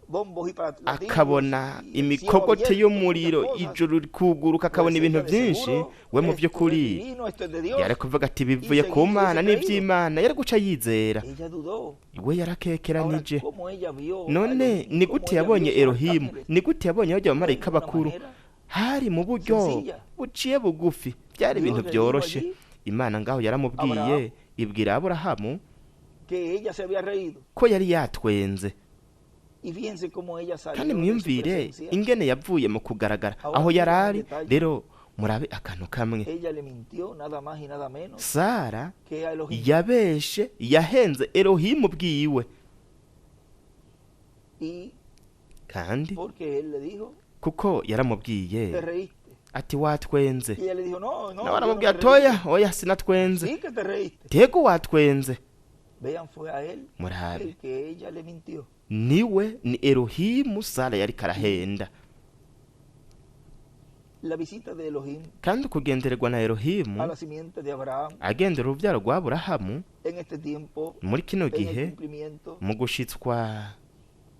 bombos y platillos akabona y el cielo imikogote abierto y muchas y'umuriro, cosas, ijuru rikuguruka, akabona pues ibintu ella de byinshi, seguro, we mu esto es by'ukuri divino, esto es de Dios. yari kuvuga ati bivuye Y ku seguir Mana hubiese creído. n'iby'Imana, yari guca yizera. Ella dudó. We Ahora, yarakekeranije. ¿cómo ella vio a None Elohim? ni ¿Cómo gute ella yabonye vio sus Elohimu? arcángeles? Ni gute yabonye bajya Fue de abamarayika una bakuru? manera Hari mu buryo sencilla. buciye bugufi, byari Dios ibintu le dijo byoroshe. allí Imana ngaho yaramubwiye, Abraham ibwira Aburahamu que ella se había reído. ko yari yatwenze. Y fíjense cómo ella Kandi salió de su mwiyumvire presencia. ingene yavuye mu kugaragara Ahora aho yari miren un ari. detalle. Rero murabe akantu kamwe. Ella le mintió nada más y nada menos Sara que a Elohim. yabeshe, yahenze Elohimu bwiwe, Y kandi porque él le dijo, kuko te yaramubwiye reíste. ati watwenze. Y ella le dijo, no, no, Nawe yo no aramubwira me ati reí. oya, oya, sinatwenze. Sí que te reíste. Tego watwenze. Vean, fue a él Murabe, el que ella le mintió. niwe ni Elohimu Sara yariko arahenda. La visita de Elohim Kandi ukugendererwa na Elohimu a la simiente de Abraham agendera urubyaro rwa Aburahamu en este tiempo, muri kino en el gihe, cumplimiento mu gushitswa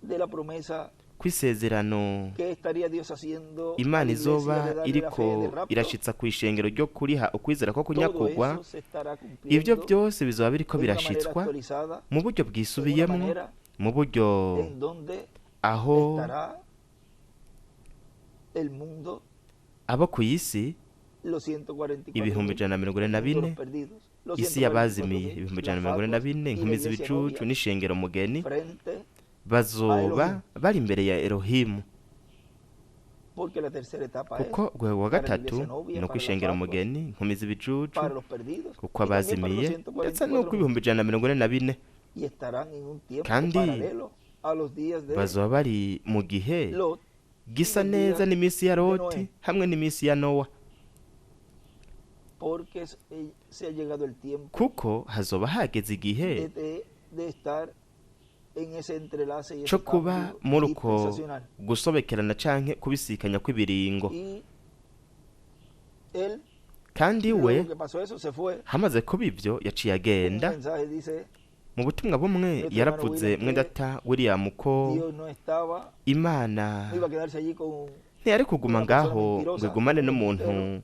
de la promesa kw'isezerano que estaría Dios haciendo a Imana la iglesia izoba de darle la fe iriko de rapto, irashitsa ku ishengero ryo kuriha ukwizera ko todo kunyakugwa, eso se estará ivyo cumpliendo byose bizoba biriko de una manera birashitswa actualizada, mu buryo en una bwisubiyemwo, manera mu buryo en donde aho estará el mundo, abo ku isi los 144 ibihumbi mil, 144 los perdidos, los isi 144 yabazimiye, mil, ibihumbi las 144, fatuas y la inkumi iglesia z'ibicucu novia n'ishengero mugeni frente, bazoba bari imbere ya Elohimu, porque la tercera etapa es kuko urwego rwa para la gatatu iglesia novia, ni para las ukwishengero fatuas, mugeni, inkumi z'ibicucu, para los perdidos kuko y también para los abazimiye, ndetse 144 n'uko mil, 144,000 y estarán en un tiempo kandi paralelo a los días de bazoba bari mu gihe Lot y gisa los neza días n'iminsi ya de Loti Noé, hamwe n'iminsi ya Nowa, porque se ha llegado el tiempo kuko hazoba hageze igihe de estar en ese entrelace y co ese kuba cambio muri uko dispensacional. gusobekerana canke kubisikanya kw'ibiringo. Y él, Kandi we luego que pasó eso, se fue. hamaze kuba ivyo yaciye Un agenda. mensaje dice, Mu butumwa bumwe nuestro hermano yaravuze William, que mwendata William ko Dios no estaba, Imana no iba a quedarse allí con ntiyari kuguma una persona ngaho ngo mentirosa, igumane un n'umuntu embustero.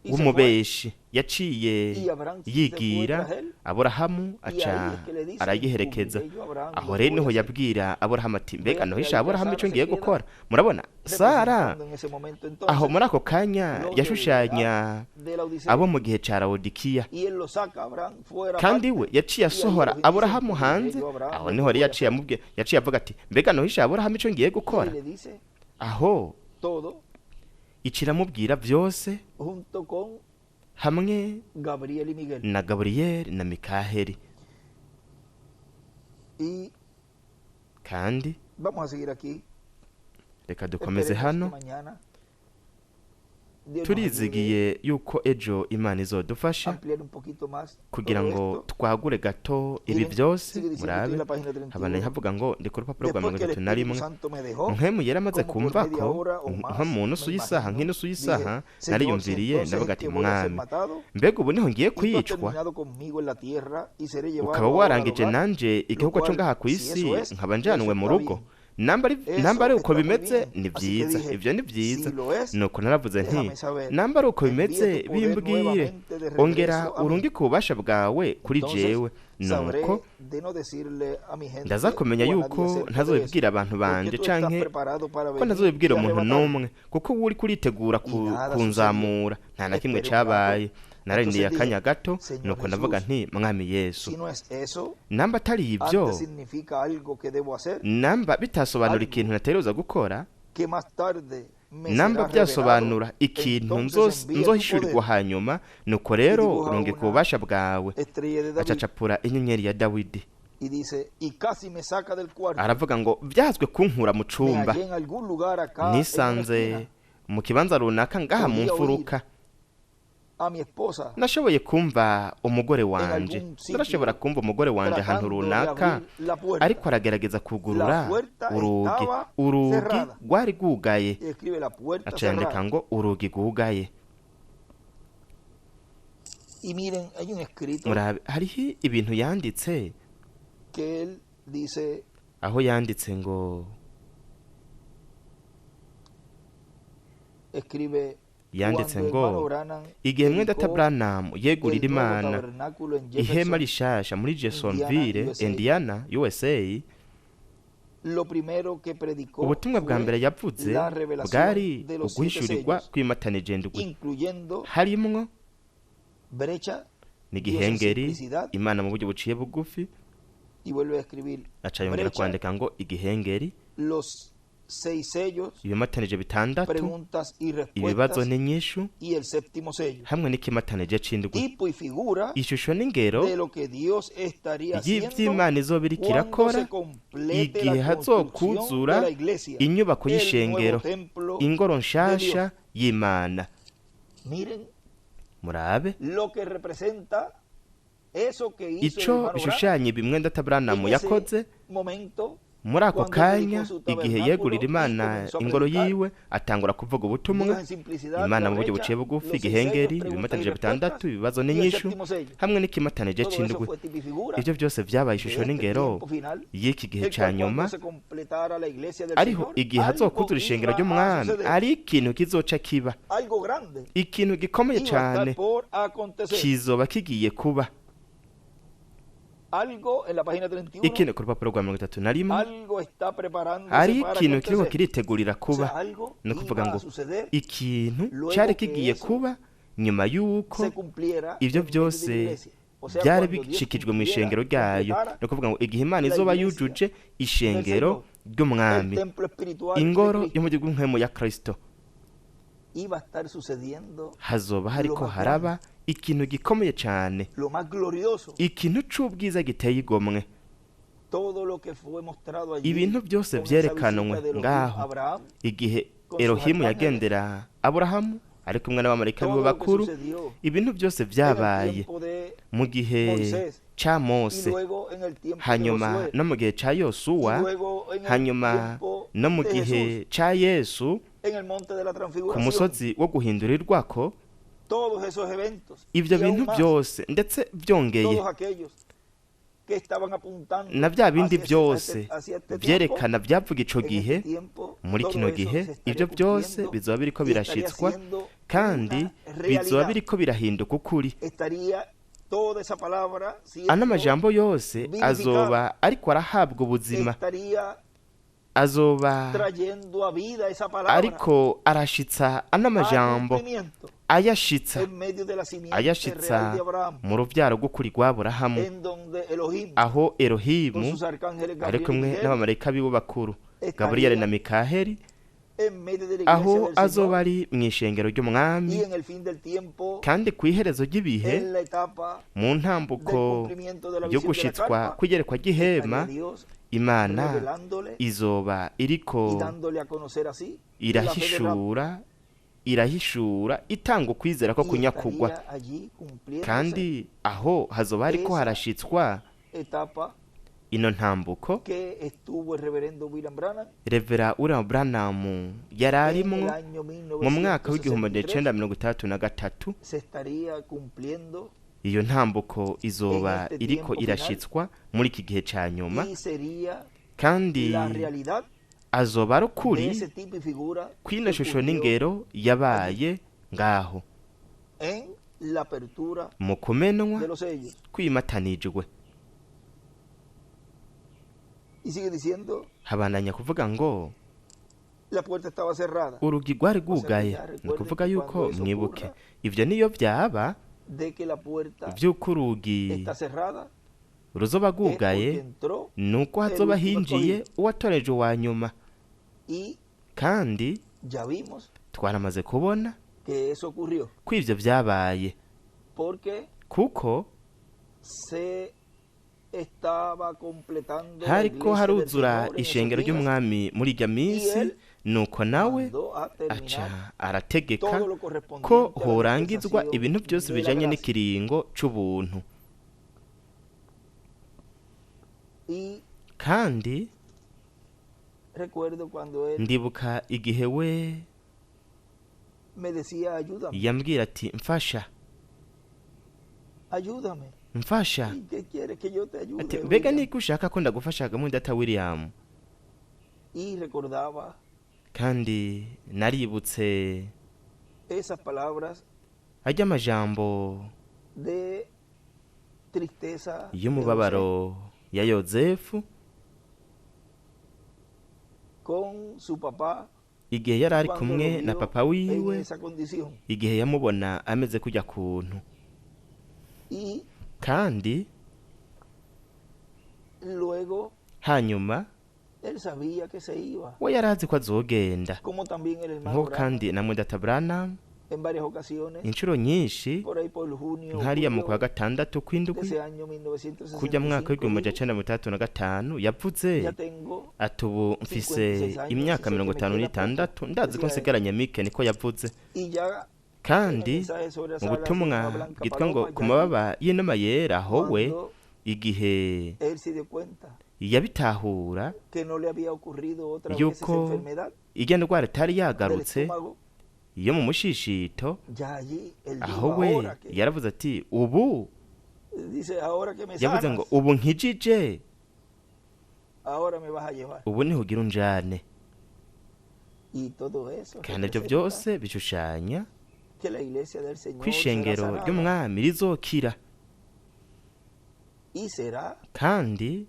Y se fue. w'umubeshi. Yaciye Y Abraham se fue yigira, tras él. Aburahamu Y aca ahí es que le dice, arayiherekeza. encubriré yo a Abraham Aho lo que rero voy a niho hacer. yabwira Aburahamu ati mbega Vean que ntuhisha ahí ya Aburahamu Sara ico se ngiye queda gukora. Murabona Sara representando en ese momento aho entonces muri ako kanya los de la edad yashushanya de la Odisea. abo mu gihe ca Lawodikiya, Y él lo saca a Abraham fuera kandi aparte. we yaciye Y ahí asohora Elohim dice, Aburahamu encubriré hanze. yo a Abraham Aho lo que niho rero voy a yaciye hacer. amubwira, yaciye avuga ati mbega ntuhisha Aburahamu ico ngiye Y gukora. le dice Aho todo ikiramubwira byose junto con hamwe Gabriel y Miguel. na Gaburiyeli na Mikaheli. Y Kandi vamos a seguir aquí. reka dukomeze Esperemos que hano. mañana Dios nos ayude Turizigiye yuko ejo Imana a izodufasha ampliar un poquito más kugira todo ngo esto. twagure gato ibi Miren, byose. sigue diciendo, estoy Murabe en la página habandanya 31. havuga ngo ndi ku rupapuro rwa Después mirongo que el itatu na Espíritu rimwe. Santo me dejó, Mpwemu yari amaze como por kumva media ko hora o nko más, mu me nusu y'isaha, imagino, nk'inusu dije, y'isaha, Señor, si nariyumviriye entonces ndavuga es ati que voy a ser mwami, matado, mbega ubu niho ngiye y tú has kwicwa, terminado conmigo en la tierra y seré llevado ukaba ahora al warangije hogar, nanje lo igihugu cyo cual, ngaha ku si isi, eso es, nkaba eso njanwe mu está rugo. bien. Namba ari Eso ari uko está muy bimeze bien. ni Así que byiza, dije, ivyo ni byiza. si lo es, Nuko naravuze nti déjame saber. namba ari uko Envía bimeze tu poder bimbwire, nuevamente de ongera regreso a mí. urungike ububasha bwawe kuri Entonces jewe. sabré Nuko de no decirle a mi gente ndaza kumenya o a nadie yuko acerca de eso, ntazobibwira abantu porque banje tú estás canke preparado para ko venir ntazobibwira y umuntu arrebatarme. n'umwe, kuko uba uriko uritegura Y nada sucedió. kunzamura. Nta na kimwe Esperé un rato. cabaye. Nararindiye Entonces akanya dije, gato. Señor Nuko ndavuga Jesús, nti mwami Yesu, si no es eso, namba atari ibyo, antes significa algo que debo hacer, namba bitasobanura algo ikintu nateruza gukora, que más tarde me namba será revelado, byasobanura ikintu entonces envía tu nzohishurirwa poder. hanyuma, nuko Y rero dibuja urungika una ububasha bwawe. estrella de David Acacapura inyenyeri ya Dawidi. y dice, y casi me saca del cuarto. Aravuga ngo byazwe kunkura mu Me cumba, hallé en algún lugar acá en una nisanze esquina. mu kibanza runaka ngaha mu Podía oír mfuruka. a mi esposa Nashoboye kumva umugore en wanje, algún sitio narashobora kumva umugore wanje ahantu tratando de runaka abrir la puerta. ariko aragerageza La kugurura puerta urugi. estaba Urugi cerrada. rwari rwugaye. Y escribe la puerta Aca yandika cerrada. ngo urugi rwugaye. Y miren, hay un escrito Murabe, hariho ibintu yanditse que él dice, aho yanditse ngo escribe, yanditse cuando ngo hermano Branham igihe mwene data dedicó Branham yegurira el nuevo Imana tabernáculo en ihema Jefferson, rishasha muri Indiana, Jeffersonville, USA, Indiana, USA, lo primero que predicó ubutumwa bwa fue mbere yavuze la revelación bwari de los siete uguhishurirwa sellos, kw'imatanije ndwi, incluyendo harimwo brecha, Dios en n'igihengeri, simplicidad, Imana mu buryo buciye bugufi. y vuelve a escribir Aca yongera brecha, kwandika ngo igihengeri, los seis sellos, ibimatanije bitandatu, preguntas y ibibazo respuestas n'inyishu, y el séptimo sello. hamwe n'ikimatanije c'indwi, Tipo y figura ishusho n'ingero de lo que Dios estaría haciendo y'ivy'Imana izoba iriko cuando irakora se complete igihe la construcción de hazokuzura la iglesia, inyubako el nuevo y'ishengero, templo ingoro de nshasha Dios. y'Imana. Miren Murabe lo que representa eso que hizo el ico hermano Branham bishushanya ibi mwene data Branham en ese yakoze momento muri ako cuando él kanya dedicó su igihe tabernáculo yegurira y Imana comenzó a ingoro predicar. yiwe atangura kuvuga ubutumwa, Dios en simplicidad, Imana la mu buryo brecha, buciye bugufi, los seis sellos, igihengeri, preguntas y ibimatanije respuestas bitandatu, ibibazo y el n'inyishu, séptimo sello. hamwe n'ikimatanije Todo eso c'indwi. fue tipo y figura Ivyo byose vyabaye de ishusho este n'ingero tiempo final, y'iki gihe el ca cual cuando nyuma, se completara la iglesia del ariho Señor, igihe algo hazokuzura ishengero iba a ry'umwami suceder, ari ikintu kizoca kiba, algo grande ikintu gikomeye iba a estar cane por acontecer. kizoba kigiye kuba. Algo en la página 31, Ikintu ku rupapuro rwa 31, algo está preparándose hari para ikintu kiriko acontecer. kiritegurira O sea, kuba. algo Ni ukuvuga iba a ngo suceder ikintu luego cari que kigiye eso kuba nyuma y'uko se cumpliera ivyo en medio de la byose iglesia. O sea, byari cuando Dios bishikijwe mu cumpliera, ishengero ryayo. completara Ni ukuvuga ngo igihe Imana la izoba iglesia yujuje del ishengero Señor, el ry'umwami, templo espiritual de ingoro Cristo, yo mu gihugu nkemu ya Kristo, iba a estar sucediendo hazoba lo hariko más grande, haraba ikintu gikomeye cane, lo más glorioso. ikintu c'ubwiza giteye igomwe. Todo lo que fue mostrado allí Ibintu byose con esa vyerekanwe visita de Elohim a ngaho Abraham, igihe con sus Elohimu arcángeles, yagendera Aburahamu ari kumwe n'abamarayika biwe todo lo que bakuru, sucedió ibintu byose en el vyabaye tiempo de mu gihe Moisés ca y Mose, luego en el tiempo de hanyuma Josué no mu gihe ca y Yosuwa, luego en el hanyuma tiempo no mu de gihe Jesús ca Yesu en el monte de la ku transfiguración. musozi wo guhindurirwako. Todos esos eventos Ivyo y aún bintu más, byose ndetse byongeye todos aquellos que estaban apuntando na bya bindi hacia, ese- byose hacia este tiempo, vyerekana vyavuga ico en gihe, este tiempo muri todo kino eso gihe se estaría ivyo byose cumpliendo bizoba biriko y estaría birashitswa siendo kandi una bizoba realidad. biriko birahinduka ukuri. Estaría toda esa palabra Ano siendo majambo yose vivificada, azoba ariko arahabwa ubuzima, estaría azoba trayendo a vida esa palabra ariko arashitsa ano a majambo, cumplimiento ayashitsa en medio de la simiente real ayashitsa de Abraham, mu ruvyaro rw'ukuri rwa Aburahamu, en donde Elohim aho con Elohimu sus arcángeles ari Gabriel y kumwe Miguel n'abamarayika biwe bakuru Gaburiyeli na estaría Mikaheli, en medio de la iglesia aho del azoba Señor ari mu ishengero ry'umwami, y en el fin del tiempo, kandi ku iherezo ry'ibihe, en la etapa mu del ntambuko cumplimiento de la yo visión de la gushitswa carpa, kw'igerekwa ry'ihema, estaría Dios Imana revelándole izoba y iriko dándole a conocer así la fe de Abraham irahishura irahishura itanga ukwizera ko y kunyakugwa, estaría allí cumpliéndose kandi aho hazoba hariko esa harashitswa etapa ino ntambuko que estuvo el reverendo William Branham Revera William Branham yari en arimwo el año mu mwaka w'igihumbi 1963 icenda 63. se estaría cumpliendo Iyo ntambuko izoba en este iriko tiempo final irashitswa muri iki gihe ca nyuma, y sería kandi la realidad azoba ari de ukuri ese tipo y figura kw'ino que shusho cumplió n'ingero allí yabaye ngaho en la apertura mu kumenwa de los sellos. kwimatanijwe. Y sigue diciendo, Habandanya kuvuga ngo la puerta estaba cerrada. urugi rwari O sea que rwugaye. ya Ni recuerden ukuvuga que yuko cuando eso mwibuke ocurra, ivyo niyo vyaba de que la puerta vy'uko urugi está cerrada, ruzoba es porque rwugaye, entró nuko el hazoba último hinjiye escogido. uwatoreje uwa nyuma, Y kandi ya vimos twaramaze kubona que eso ocurrió, ko ivyo vyabaye, porque kuko se Estaba completando la Hariko iglesia del haruzura Señor en esos ishengero días, ry'umwami muri irya y minsi, él nuko nawe mandó a terminar aca arategeka todo lo ko correspondiente a la horangizwa dispensación ibintu byose de la bijanye gracia. n'ikiringo c'ubuntu. Y Kandi recuerdo cuando él ndibuka igihe we me decía, ayúdame, yambwira ati mfasha, ayúdame. mfasha. ¿Y qué quieres que yo te Ati ayude, mbega William? niko ushaka ko ndagufashaga muri data William? Y recordaba Kandi naributse esas palabras ajya amajambo de tristeza de José y'umubabaro ya Yozefu con su papá igihe yari ari cuando kumwe lo na vio papa en wiwe, esa condición. igihe yamubona ameze kujya kuntu. Y Kandi luego hanyuma él sabía que se iba, we yari azi ko azogenda, como también el hermano nko Branham kandi na mwedata Branham en varias ocasiones, inshuro nyinshi, por ahí por junio, nk'hariya mu julio kwa gatandatu de kw'indwi ese año kujya mu mwaka 1965, w'igihumbi dijo, amajana icenda mirongo itandatu na gatanu yavuze ya tengo ati ubu mfise 56 años imyaka y sé que mirongo me itanu queda poco, n'itandatu, ndazi ko decía él. nsigaranye mike, niko yavuze. Y ya en el Kandi mensaje sobre las mu alas de butumwa una blanca bwitwa ngo paloma, ku ya allí, mababa y'inuma yera, aho we cuando igihe él se dio cuenta yabitahura que no le había ocurrido otra vez esa yuko enfermedad irya ndwara itari del yagarutse estómago, yo mu mushishito, ya allí él dijo, aho we ahora que, yaravuze ati ubu, dice, ahora que me yavuze ngo sanas, ubu nkijije, ahora me vas a llevar. ubu niho ugira unjane. Y todo eso Kandi ibyo representa byose bishushanya que la iglesia del ko Señor será ishengero sanada ry'umwami rizokira y será kandi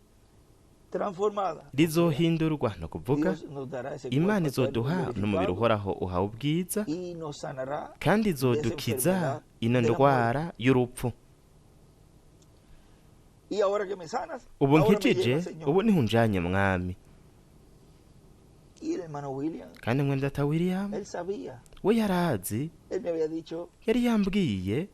transformada. O sea, rizohindurwa, ni ukuvuga Dios nos dará ese Imana cuerpo eterno izoduha n'umubiri glorificado uhoraho uhawe ubwiza, y nos sanará kandi de esa izodukiza enfermedad ino de la muerte. ndwara y'urupfu. Y ahora que me sanas, Ubu ahora me nkijije, llevas, Señor. ubu niho unjanye mwami. Y el hermano William, Kandi mwene data William él sabía, we yarazi, él me había dicho yari yambwiye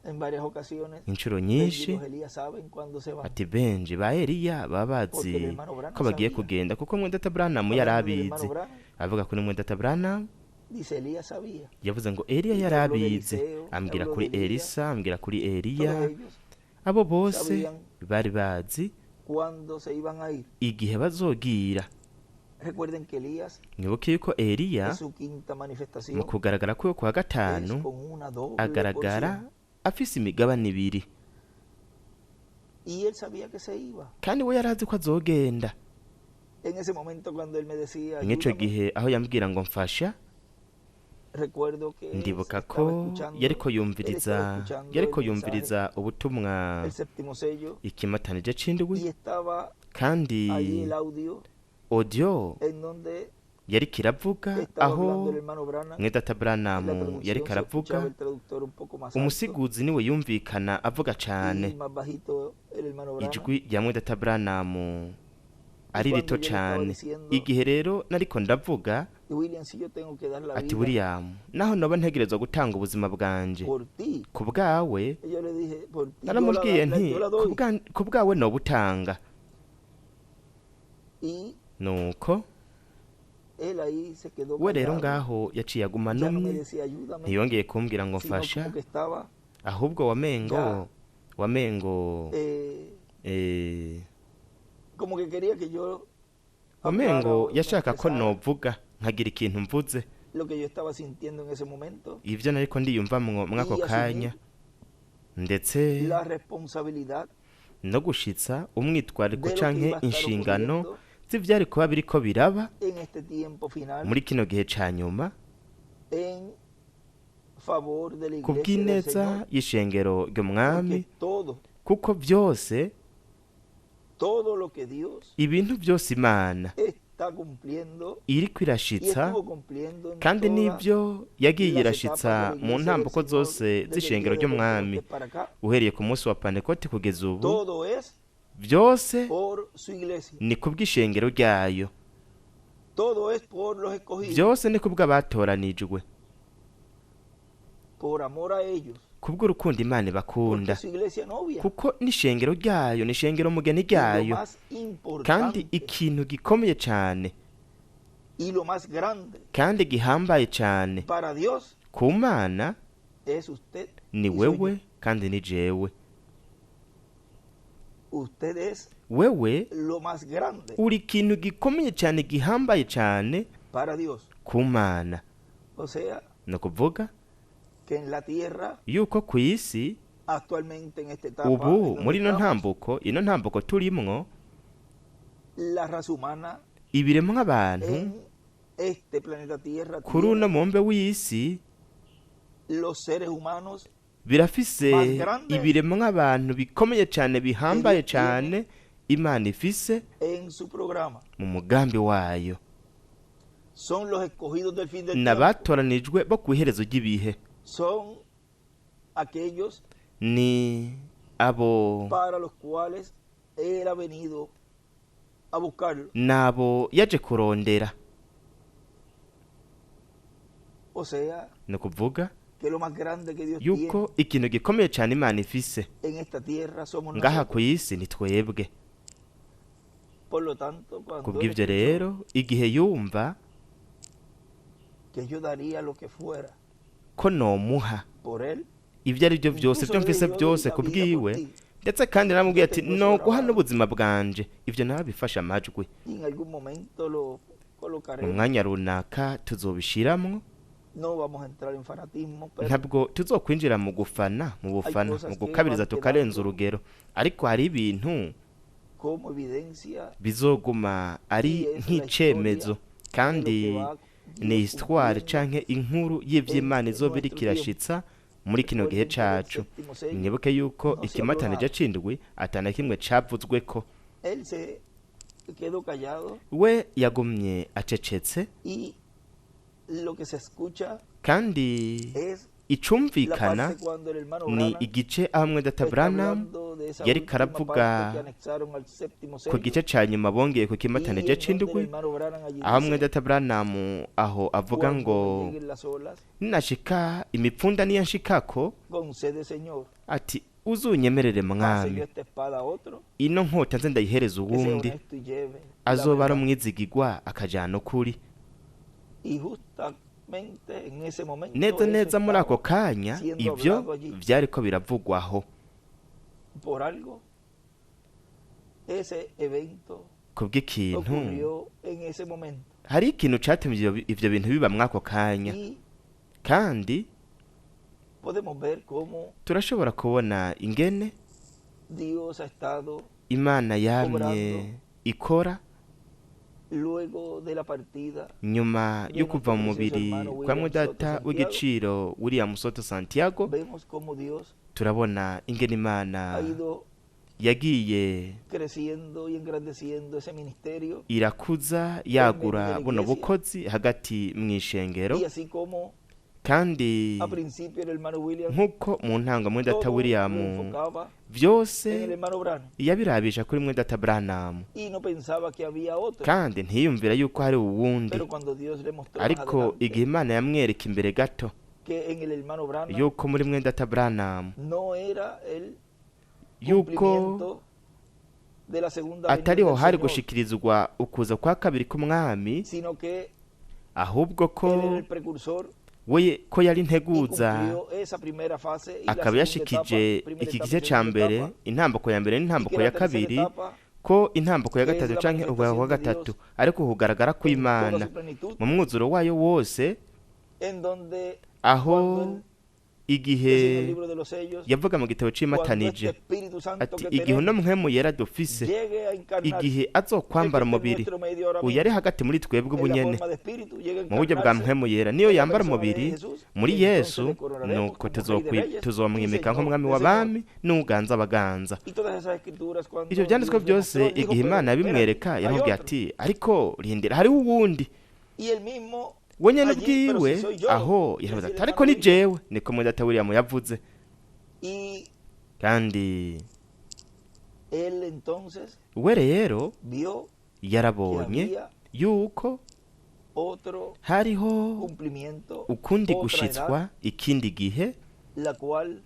en varias ocasiones, inshuro Benji, nyinshi los Elías saben cuándo se van. ati benji ba Eliya baba Porque el bazi hermano Branham ko bagiye sabía. kugenda, kuko mwene data Branham yari Hablando del abizi. hermano Branham, Avuga kuri mwene data Branham, dice, Elías sabía. yavuze ngo Eliya Y yari habló de abizi, Eliseo, ambwira habló kuri de Elías, Elisa, ambwira kuri Eliya, todos ellos abo bose sabían bari bazi cuándo se iban a ir. igihe bazogira. Recuerden que Elías Mwibuke yuko Eliya en su quinta mu manifestación kugaragara kwiwe kwa es gatanu con una doble agaragara porción. afise imigabane ibiri, Y él sabía que se iba. kandi we yarazi ko azogenda. En ese momento cuando él me decía, Mw'ico ayúdame, gihe aho yambwira ngo mfasha, recuerdo que él ndibuka estaba ko escuchando, yariko él yumviriza, estaba escuchando yariko el mensaje, yumviriza ubutumwa el séptimo sello, ikimatanije c'indwi, y estaba kandi allí el audio audio en donde yariko iravuga estaba aho hablando el hermano Branham. mwedata En la Branham traducción yariko se escuchaba aravuga, el traductor un poco más alto umusiguzi niwe yumvikana avuga y cane, más bajito el hermano Branham. ijwi rya mwedata Branham Y ari cuando rito yo le estaba cane. diciendo, Igihe rero nariko ndavuga y William, si yo tengo que dar la ati vida William, naho noba ntegerezwa gutanga ubuzima bwanje por ti, ku bwawe, yo le dije, por ti, yo la, naramubwiye la- nti yo la doy. ku bwawe nobutanga. Y Nuko él ahí se quedó we rero callado. ngaho yaciye aguma Ya no me numye, decía ayúdame, ntiyongeye kumbwira ngo sino mfasha, como que estaba, ahubwo wamengo ya, wamengo eh, eh, como que quería que yo hablara wamengo o me yashaka ko expresara novuga nkagira ikintu mvuze lo que yo estaba sintiendo en ese momento ivyo nariko ndiyumvamwo mw'ako y asumir kanya, ndetse la responsabilidad no gushitsa umwitwariko de lo que canke iba a estar inshingano ocurriendo z'ivyari kuba biriko biraba en este tiempo final muri kino gihe ca nyuma en favor de la ku iglesia del bw'ineza Señor, y'ishengero ry'umwami, porque todo, kuko byose todo lo que Dios ibintu byose Imana está cumpliendo iriko y irashitsa, estuvo cumpliendo en kandi todas n'ibyo yagiye las irashitsa etapas de la mu iglesia del ntambuko Señor zose desde el z'ishengero día de ry'umwami, Pentecostés para acá, uhereye ku munsi wa Pantekoti kugeza ubu, todo es byose por su iglesia, ni ku bw'ishengero ryayo, todo es por los escogidos, byose ni ku bw'abatoranijwe, Por amor a ellos, Kubw'urukundo Imana porque ibakunda, su iglesia novia. Kuko n'ishengero ryayo, n'ishengero mugeni Y lo ryayo. más Kandi importante ikintu gikomeye cyane y lo más grande kandi gihambaye cyane para Dios ku Mana es usted ni y soy wewe yo. kandi ni jewe. Usted es Wewe lo más grande uri ikintu gikomeye cyane gihambaye cyane para Dios. ku Mana. O sea, Ni ukuvuga que en la tierra yuko ku isi actualmente en esta etapa en ubu donde muri ino estamos, ntambuko, ino ntambuko turimwo, la raza humana ibiremwa abantu en este planeta Tierra kuri uno tiene mubumbe w'isi los seres humanos birafise más grandes ibiremwa abantu bikomeye cyane bihambaye que Dios tiene cyane Imana ifise en su programa. mu mugambi wayo. Son los escogidos del fin del tiempo. N'abatoranijwe bo ku iherezo ry'ibihe. Son aquellos Ni abo para los cuales Él ha venido a buscarlo. N'abo yaje kurondera. O sea, Ni ukuvuga que lo más grande que Dios tiene yuko ikintu gikomeye cyane Imana ifise en esta tierra somos ngaha ku nosotros. isi ni twebwe. Por lo tanto, cuando Él Kubw'ibyo escuchó rero, igihe yumva que yo daría lo que fuera ko nomuha por Él, ibyo ari byo byose, incluso ibyo le mfise dije, yo doy byose la ku vida por bwiwe, ti. Ndetse kandi naramubwiye Yo ati tengo eso noguha grabado. n'ubuzima bwanje. Ibyo nawe bifashe amajwi. Y en algún momento lo Mu colocaremos. mwanya runaka tuzobishiramwo. No vamos a entrar en fanatismo, pero Ntabwo tuzokwinjira mu gufana, mu bufana, cosas mu que gukabiriza van tukarenza quedando urugero, ariko hari ibintu como evidencia bizoguma ari y es la nk'icemezo historia de lo kandi que va ni Dios histoire cumpliendo canke inkuru y'ivy'Imana en izoba iriko nuestro tiempo. irashitsa muri kino gihe Recuerden que del cacu. séptimo sello Mwibuke yuko no se habló ikimatanije nada. c'indwi atana kimwe cavuzweko. Él se quedó callado We yagumye acecetse, y lo que se escucha kandi es la icumvikana parte cuando el hermano ni Branham igice aho mwedata está Branham hablando de esa yariko última aravuga parte que anexaron al séptimo ku sello gice ca nyuma bongeye ku y kimatanije en donde el c'indwi, hermano Branham allí aho dice, mwedata Branham aho avuga cuando ngo me lleguen las olas, ninashika imipfunda niyanshikako, concede, Señor, ati uzunyemerere pase mwami, yo esta espada a otro ino nkota nze ndayihereza que sea uwundi honesto y lleve la azoba ari verdad. umwizigigwa akajana ukuri. Y justamente en ese momento Neza eso neza muri ako estaba kanya siendo ibyo hablado allí. vyariko biravugwaho. Por algo ese evento Kubw'ikintu ocurrió en ese momento hari ikintu catumye ivyo bintu biba mw'ako kanya, y kandi podemos ver cómo turashobora kubona ingene Dios ha estado Imana yamye Obrando. ikora luego de la partida nyuma de yo kuva mu nuestro precioso mubiri hermano kwa William Soto mwedata Santiago. w'igiciro William Soto Santiago. Vemos cómo Dios Turabona ingene Imana ha ido yagiye creciendo y engrandeciendo ese ministerio irakuza yagura medio de la buno iglesia. bukozi hagati mu ishengero, y así como kandi a principio el hermano William nk'uko mu ntango mwedata todo lo William enfocaba en vyose el hermano Branham yabirabisha kuri mwedata Branham y no pensaba que había otro, kandi ntiyumvira yuko hari uwundi, pero cuando Dios le mostró más ariko adelante igihe Imana yamwereka imbere gato que en el hermano Branham yuko muri mwedata Branham no era el yuko cumplimiento de la segunda venida atariho del hari Señor, gushikirizwa ukuza kwa kabiri k'umwami, sino que ahubwo ko él era el precursor we ko yari y integuza, cumplió esa primera fase y la akaba segunda yashikije etapa, primera iki etapa gice y ca segunda mbere, etapa, intambuko ya mbere y n'intambuko que la ya tercera kabiri, etapa ko intambuko ya que es gatatu la canke ukuza kwa manifestación de gatatu Dios ariko ukugaragara en toda kw'Imana su plenitud, mu mwuzuro wayo wose, en donde aho cuando él igihe decía en el libro de los sellos, yavuga mu gitabo cuando este c'imatanije Espíritu Santo ati que igihe uno tenemos mpwemu yera dufise llegue a encarnarse, igihe el que azokwambara está en umubiri, nuestro medio ahora uyu ari mismo, hagati muri twebwe en ubu la nyene forma de espíritu, llegue a mu buryo bwa encarnarse mpwemu yera niyo en la yambara persona de umubiri Jesús, muri entonces Yesu, le coronaremos nuko como Rey de Reyes y tuzomwimika Señor nk'umwami de w'abami n'uganza abaganza. Y todas esas escrituras cuando Ivyo vyanditswe Dios le byose mostró, dijo, igihe pero Imana espérate, yabimwereka hay yaramubwiye otro. ati ariko rindira hariho uwundi. Y él mismo We nyene allí, pero ubwiwe si soy yo, aho yaravuze decía el ati ariko hermano ni William. jewe, niko mwedata William yavuze. Y Kandi él entonces we rero vio que yarabonye había yuko otro Hariho cumplimiento, ukundi otra gushitswa, edad, ikindi gihe la cual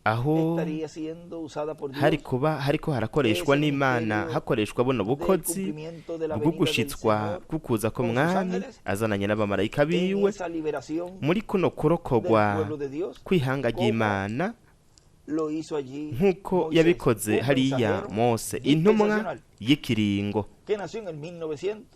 aho estaría siendo usada por Dios hari kuba hariko harakoreshwa ese n'Imana, ministerio hakoreshwa buno del bukozi cumplimiento de la bwo venida del gushitswa Señor bw'ukuza con sus k'umwami ángeles azananye n'abamarayika en biwe esa liberación muri kuno del kurokogwa pueblo de Dios, kw'ihanga como ry'Imana lo hizo allí nk'uko Moisés, yabikoze un hariya mensajero Mose, intumwa dispensacional y'ikiringo que nació en el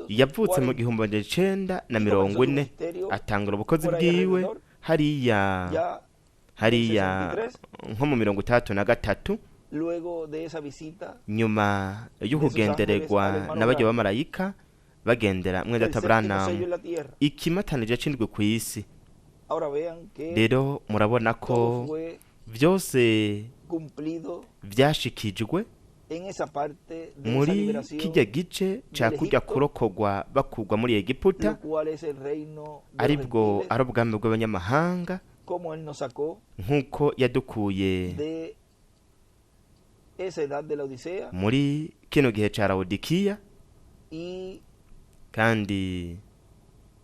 yavutse mu 1940 1940, atangura ubukozi por ahí bwiwe alrededor, hariya ya en hariya 63, nko mu 63, luego de esa visita nyuma de sus y'ukugendererwa ángeles al hermano n'abaryo Branham, bamarayika bagendera el mwene data séptimo sello Branham, en la tierra. ikimatanije c'indwi kw'isi. Ahora vean que Rero murabona ko todo fue vyose cumplido vyashikijwe en esa parte de esa muri liberación kirya gice ca del kurya Egipto, kurokogwa bakurwa muri Egiputa, lo cual es el reino de los aribwo gentiles, ari ubwami bw'abanyamahanga, como él nos sacó nk'uko yadukuye de esa edad de la Odisea muri kino gihe ca Lawodikiya, y kandi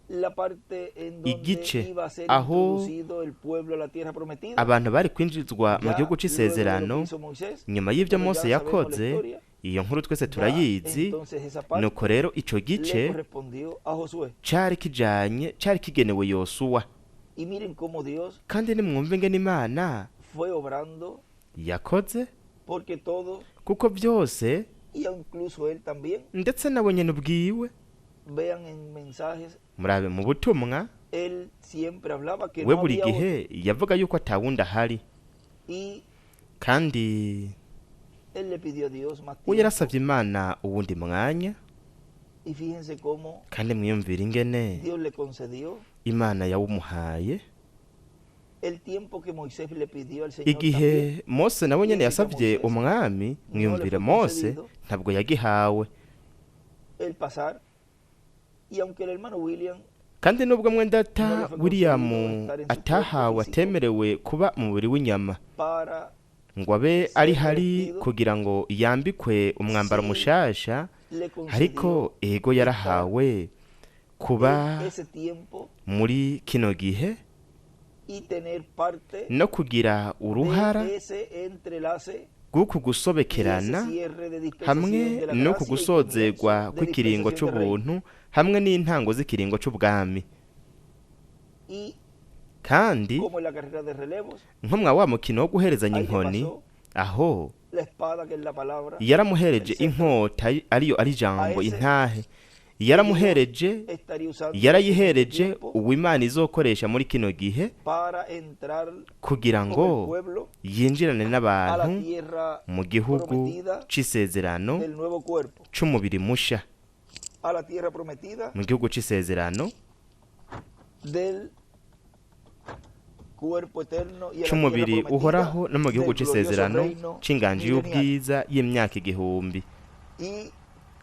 la parte en donde igice iba a ser aho introducido el pueblo a la tierra prometida. abantu bari kwinjizwa mu Ya gihugu luego de lo que c'isezerano hizo Moisés, nyuma y'ivyo bueno, Mose ya sabemos la yakoze, historia, iyo nkuru twese ya turayizi. entonces esa parte Nuko rero ico le gice correspondió a Josué. cari kijanye, cari kigenewe Yosuwa. Y miren cómo Dios Kandi nimwumve ingene Imana fue obrando, yakoze, porque todo, kuko byose y incluso él también, ndetse nawe nyene ubwiwe, vean en mensajes, murabe mu butumwa, él siempre hablaba que we no buri había otro. gihe yavuga yuko atawundi ahari, Y kandi él le pidió a Dios más we tiempo. yarasavye Imana uwundi mwanya. Y fíjense cómo Kandi mwiyumvire ingene Dios le concedió Imana yawumuhaye el tiempo que Moisés le pidió al Señor también. igihe Mose nawe nyene Fíjense que yasavye Moisés umwami. no le Mwiyumvire, fue Mose concedido ntabwo yagihawe. el pasar. Y aunque el hermano William Kandi nubwo no mwendata le fue William concedido estar en su cuerpo atahawe, físico atemerewe kuba mu mubiri w'inyama para ngo abe ari ser hari vestido, kugira ngo yambikwe umwambaro sí mushasha, le concedió ariko ego estar yarahawe kuba en ese tiempo muri kino gihe y tener parte no kugira de uruhara ese entrelace rw'uku y ese gusobekerana cierre de dispensación hamwe de la no gracia y kugusozegwa comienzo de kw'ikiringo dispensación del reino. c'ubuntu hamwe n'intango z'ikiringo c'ubwami. Y Kandi como en la carrera de relevos, nko mwa wa mukino wo guherezanya ahí le inkoni, pasó aho la espada, que es la palabra, yaramuhereje el cetro, inkota ariyo ari a ijambo, ese intahe que Dios yaramuhereje, estaría usando en este yarayihereje tiempo uwimana izokoresha muri kino gihe para entrar kugira con ngo el pueblo yinjirane a la n'abantu tierra mu gihugu prometida c'isezerano del nuevo cuerpo, c'umubiri musha, a la tierra prometida mu gihugu c'isezerano del cuerpo eterno y a la tierra c'umubiri prometida uhoraho no mu gihugu del glorioso c'isezerano reino c'inganji milenial. y'ubwiza y'imyaka 1000. Y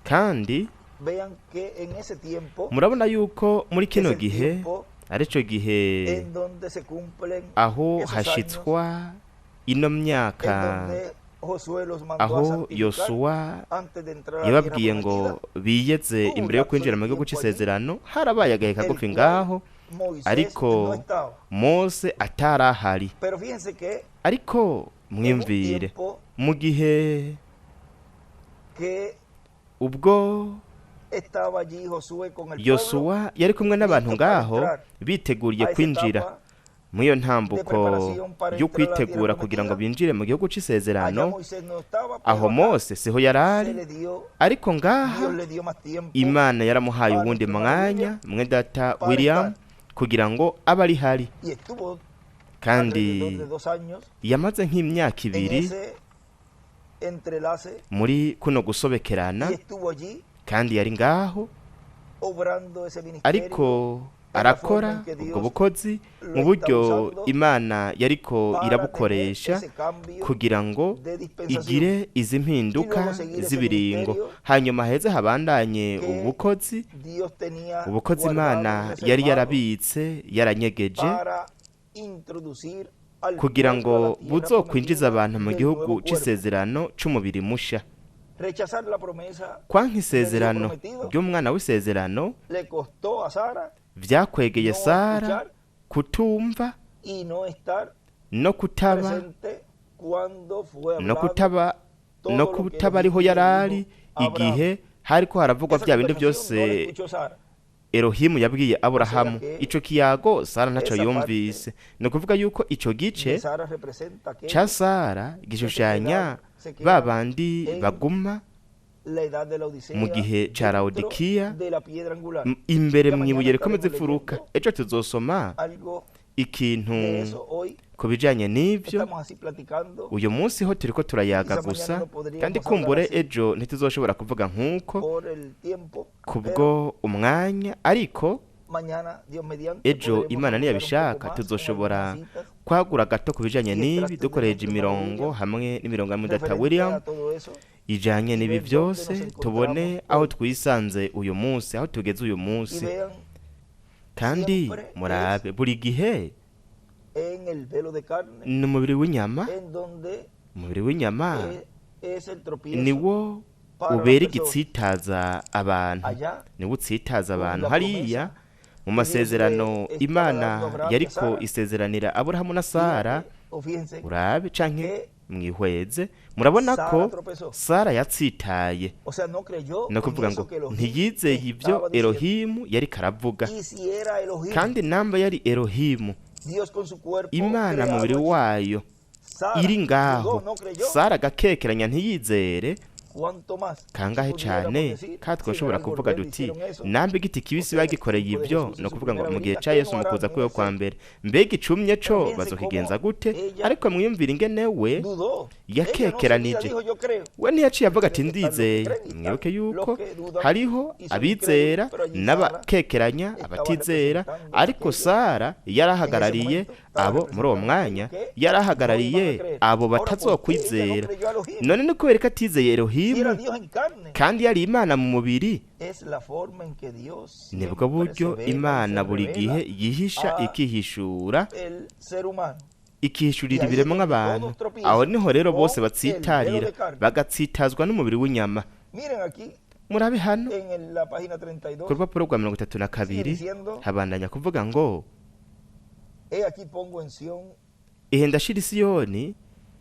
Kandi vean que en ese tiempo murabona yuko muri es kino el gihe tiempo arico gihe en donde se cumplen aho esos años hashitswa ino en myaka donde Josué los mandó a aho santificar Yosuwa antes de entrar a la tierra yababwiye ngo prometida. biyeze Hubo un imbere yo lapso kwinjira de mu gihugu tiempo allí c'isezerano. Harabaye agahe el kagufi cual ngaho, Moisés ariko no estaba. Mose atarahari. Pero fíjense que Ariko en un mwiyumvire tiempo mu gihe que ubwo estaba allí Josué con el pueblo Yosuwa yari kumwe n'abantu listo para ngaho entrar biteguriye a esa kwinjira etapa muri iyo de ntambuko preparación para yo entrar a la tierra kwitegura kugira ngo prometida. binjire mu gihugu Allá c'isezerano, Moisés no estaba, aho pero acá Mose siho yari se ari, le dio, ariko ngaha Dios le dio más tiempo Imana yaramuhaye a uwundi nuestro hermano mwanya William mwedata para William estar. kugira ngo abe ari hari. Y estuvo Kandi alrededor de 2 años yamaze nk'imyaka en 2 ese entrelace muri kuno gusobekerana, y estuvo allí kandi yari ngaho obrando ese ministerio ariko en la forma arakora en que ubwo Dios bukozi lo mu está buryo usando Imana yariko para tener irabukoresha ese cambio kugira ngo de dispensación igire izi y mpinduka luego seguir ese z'ibiringo, ministerio hanyuma heze habandanye que ubukozi, Dios tenía ubukozi guardado, Imana yari reservado yarabitse, yaranyegeje para introducir al kugira pueblo a ngo la tierra buzokwinjiza prometida abantu mu del gihugu nuevo cuerpo. c'isezerano c'umubiri musha. Rechazar la promesa Kwanka isezerano ry'umwana w'isezerano le costó a Sara vyakwegeye no Sara escuchar kutumva y no estar no kutaba presente cuando fue no hablado kutaba todo no lo que kutaba ariho Elohim yari ari dijo a Abraham. igihe hariko haravugwa Esa vya bindi conversación no la byose escuchó Sara. Elohimu yabwiye Aburahamu. O sea que Ico kiyago Sara ntaco esa yumvise. Ni ukuvuga yuko ico gice De Sara representa ca que Sara gishushanya se queda ba bandi en baguma la edad de la Odisea mu gihe ca dentro Laodikiya de la piedra angular. imbere Ya mu ibuye mañana rikomeza estaremos imfuruka. leyendo Ejo tuzosoma algo ikintu de eso hoy. ku bijanye n'ivyo. Estamos así platicando. Uyu munsi ho turiko turayaga Quizá mañana gusa, no podríamos kandi hablar kumbure así ejo ntituzoshobora kuvuga nk'uko por el tiempo, pero kubwo umwanya, ariko mañana, Dios mediante, ejo podremos Imana abundar un niyabishaka poco más con tuzoshobora algunas citas kwagura gato ku bijanye y n'ibi extractos de dukoresheje nuestro hermano imirongo William hamwe n'imirongo ya mudata referente William a todo eso ijanye y n'ibi ver dónde nos byose, tubone encontramos aho hoy. twisanze uyu munsi, aho tugeze uyu Y munsi. vean, Kandi siempre es murabe buri gihe en el velo de carne ni umubiri w'inyama, en donde umubiri w'inyama es el tropiezo niwo para las ubera personas. igitsitaza abantu, Allá niwo utsitaza con abantu la hariya promesa mu que Dios masezerano le estaba Imana dando a Abraham y a yariko Sara. isezeranira Aburahamu na Sara. Fíjate, o fíjense Urabe canke que mwihweze, murabona Sara ko tropezó. Sara yatsitaye, O sea, no creyó no en kuvuga eso ngo que Elohim ntiyizeye ivyo estaba diciendo. Elohimu yariko aravuga. Y si era Elohim, Kandi namba yari Elohimu, Dios con su cuerpo Imana creado mubiri allí, wayo Sara iri dudó, ngaho, no creyó. Sara agakekeranya ntiyizere. Cuanto más Kangahe si cane pudiéramos decir, ka si en el twoshobora kuvuga algodón duti hicieron eso, namba igiti o kibisi sea, en el bagikoreye tiempo de ivyo, Jesús ni en su ukuvuga ngo primera mu gihe venida, ca ¿qué Yesu no mu kuza harán en kwiwe kwa ese? mbere, mbega icumye co Pero fíjense bazokigenza cómo gute? ella Ariko mwiyumvire ingene we dudó. Ella no seguida yakekeranije. dijo, yo creo. We ntiyaciye avuga ati Recuerden que están los que ndizeye. creen y están Mwibuke yuko los que dudan hariho y son abizera incrédulos, pero allí Sara n'abakekeranya, estaba abatizera, representando ariko aquellos Sara en ese yarahagarariye momento, estaba abo muri uwo representando mwanya, aquellos que no iban a yarahagarariye creer. abo Ahora, ¿por qué ella no batazokwizera. creyó a Elohim? None ni kubera ko atizeye Si era Elohimu Dios en carne. kandi yari Imana mu mubiri. Es la forma en que Dios Nibwo siempre buryo se vela y se Imana buri revela gihe yihisha a ikihishura, el ser humano. ikihishurira Y ahí es ibiremwa donde abantu. todos tropiezan Aho niho rero bose con el velo batsitarira, de carne. bagatsitazwa n'umubiri w'inyama. Miren aquí Murabe hano en la página ku 32, rupapuro rwa mirongo itatu na sigue kabiri diciendo, habandanya kuvuga ngo he aquí pongo en Sión. ihe ndashira Isiyoni.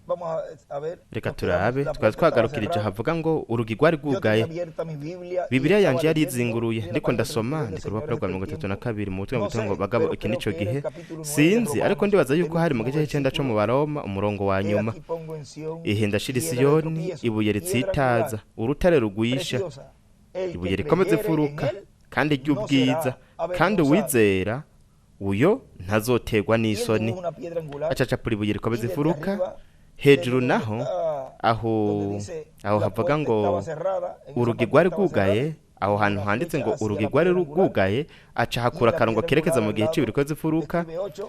Vamos a ver, Reka nos quedamos, turabe, la twari puerta estaba twagarukirije cerrada. havuga ngo urugi rwari Yo tenía rwugaye. abierta mi Biblia y Bibiliya estaba yanje yari leyendo izinguruye, en la ndiko página ndasoma 32 de ndi ku rupapuro Señores rwa este mirongo itatu na tiempo. kabiri mu butumwa No buvuga ngo sé, bagabo pero iki creo nico que era gihe el capítulo 9 de sinzi, ariko Romanos, ndibaza el yuko hari mu último gice c'icenda co mu versículo. Baroma, umurongo wa He nyuma. aquí pongo en Sión Ihe ndashira piedra de Isiyoni, tropiezo, ibuye piedra ritsitaza, angular, urutare rugwisha, preciosa. El que ibuye rikomeza creyere en imfuruka él kandi no ry'ubwiza, será kandi avergonzado. uwizera uyo ntazoterwa Y él n'isoni. dibuja una piedra angular Acacapura ibuye y rikomeza desde imfuruka. arriba, Hejuru desde donde naho está, aho donde dice aho la havuga puerta ngo estaba cerrada, en esa urugi parte rwari estaba cerrada, rwugaye, aho hantu una handitse flecha ngo hacia urugi la rwari piedra angular rwugaye, aca y hakura en la akarongo piedra kerekeza angular mu al gihe lado c'ibiri rikomeza imfuruka. escribe 8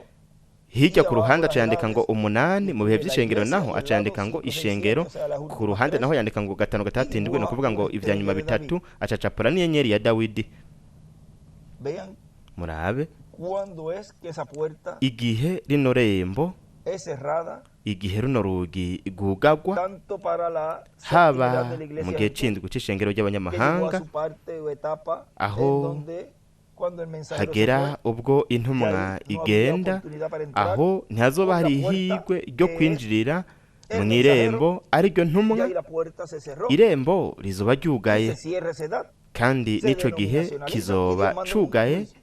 Hirya y ku abajo ruhande las aca yandika ngo edades 8 mu bihe escribe la vy'ishengero, iglesia naho y al aca lado yandika ngo 5, 6, 7, ishengero, o sea, las ku últimas ruhande tres, naho yandika ngo 5 y 6 7, ni dibuja ukuvuga ngo una ivya nyuma estrella de bitatu David. acacapura n'inyenyeri ya Dawidi. Vean Murabe cuándo es que esa puerta igihe rino rembo, es cerrada, igihe runo rugi rwugagwa, tanto para la séptima haba edad de la mu iglesia gihe gentil, c'indwi c'ishengero que llegó a ry'abanyamahanga, su parte o etapa en aho donde cuando el mensajero se hagera fue, ubwo ya intumwa ahí no había igenda, oportunidad para entrar aho ntihazoba por hari la puerta ihirwe ryo que es kwinjirira el mw'irembo mensajero, ariryo y ntumwa, ahí la puerta se cerró irembo rizoba y ryugaye, se cierra esa edad, kandi se n'ico gihe denominacionaliza y Dios kizoba manda un cugaye juicio.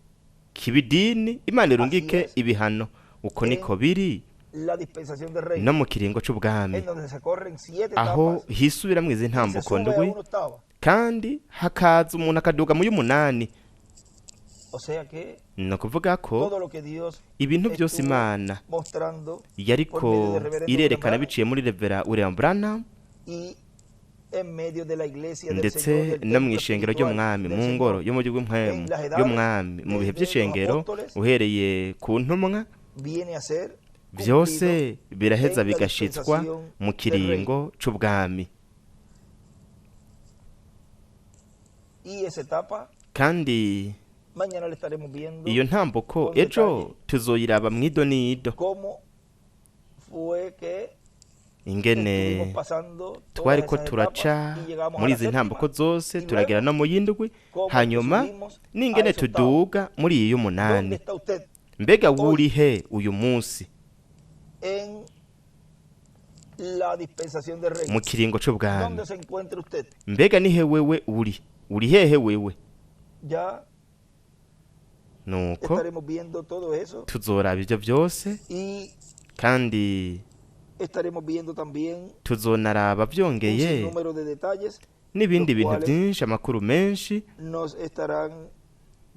kiba idini, Imana Así irungike es ibihano. Uko niko en biri la dispensación del no reino, mu kiringo c'ubwami, en donde se corren 7 aho etapas hisubiramwo izi y se ntambuko sube a ndwi, una octava. kandi hakaza umuntu akaduga mu y'umunani. O sea que Ni ukuvuga ko todo lo que Dios ibintu byose estuvo Imana mostrando por yariko medio del reverendo William irerekana Branham biciye muri Revera William Branham y en medio de la iglesia del ndetse Señor, del no mu templo ishengero espiritual ry'umwami, del mu ngoro Señor, yo mu gihugu mpwemu en las edades y'umwami, mu bihe desde los by'ishengero apóstoles, uhereye ku ntumwa, viene a ser cumplido byose biraheza en la bigashitswa dispensación mu del reino. kiringo c'ubwami. Y esa etapa Kandi mañana la estaremos viendo iyo ntambuko con ejo detalle tuzoyiraba mw'ido n'ido, cómo fue que Ingene Estuvimos pasando todas twariko esas turaca etapas y llegamos a muri la izi ntambuko séptima. zose, Y turagera luego, no mu yindwi, cómo hanyuma subimos a n'ingene ese octavo. tuduga muri iyi ¿Dónde y'umunani. está usted Mbega hoy wurihe uyu munsi en la dispensación del reino? mu kiringo c'ubwami? ¿Dónde se encuentra usted? Mbega nihe wewe uri? Uri hehe wewe? Ya Nuko estaremos viendo todo eso tuzoraba ivyo vyose, y kandi estaremos viendo también tuzonaraba un vyongeye sinnúmero de detalles n'ibindi los bintu cuales vyinshi, amakuru menshi nos estarán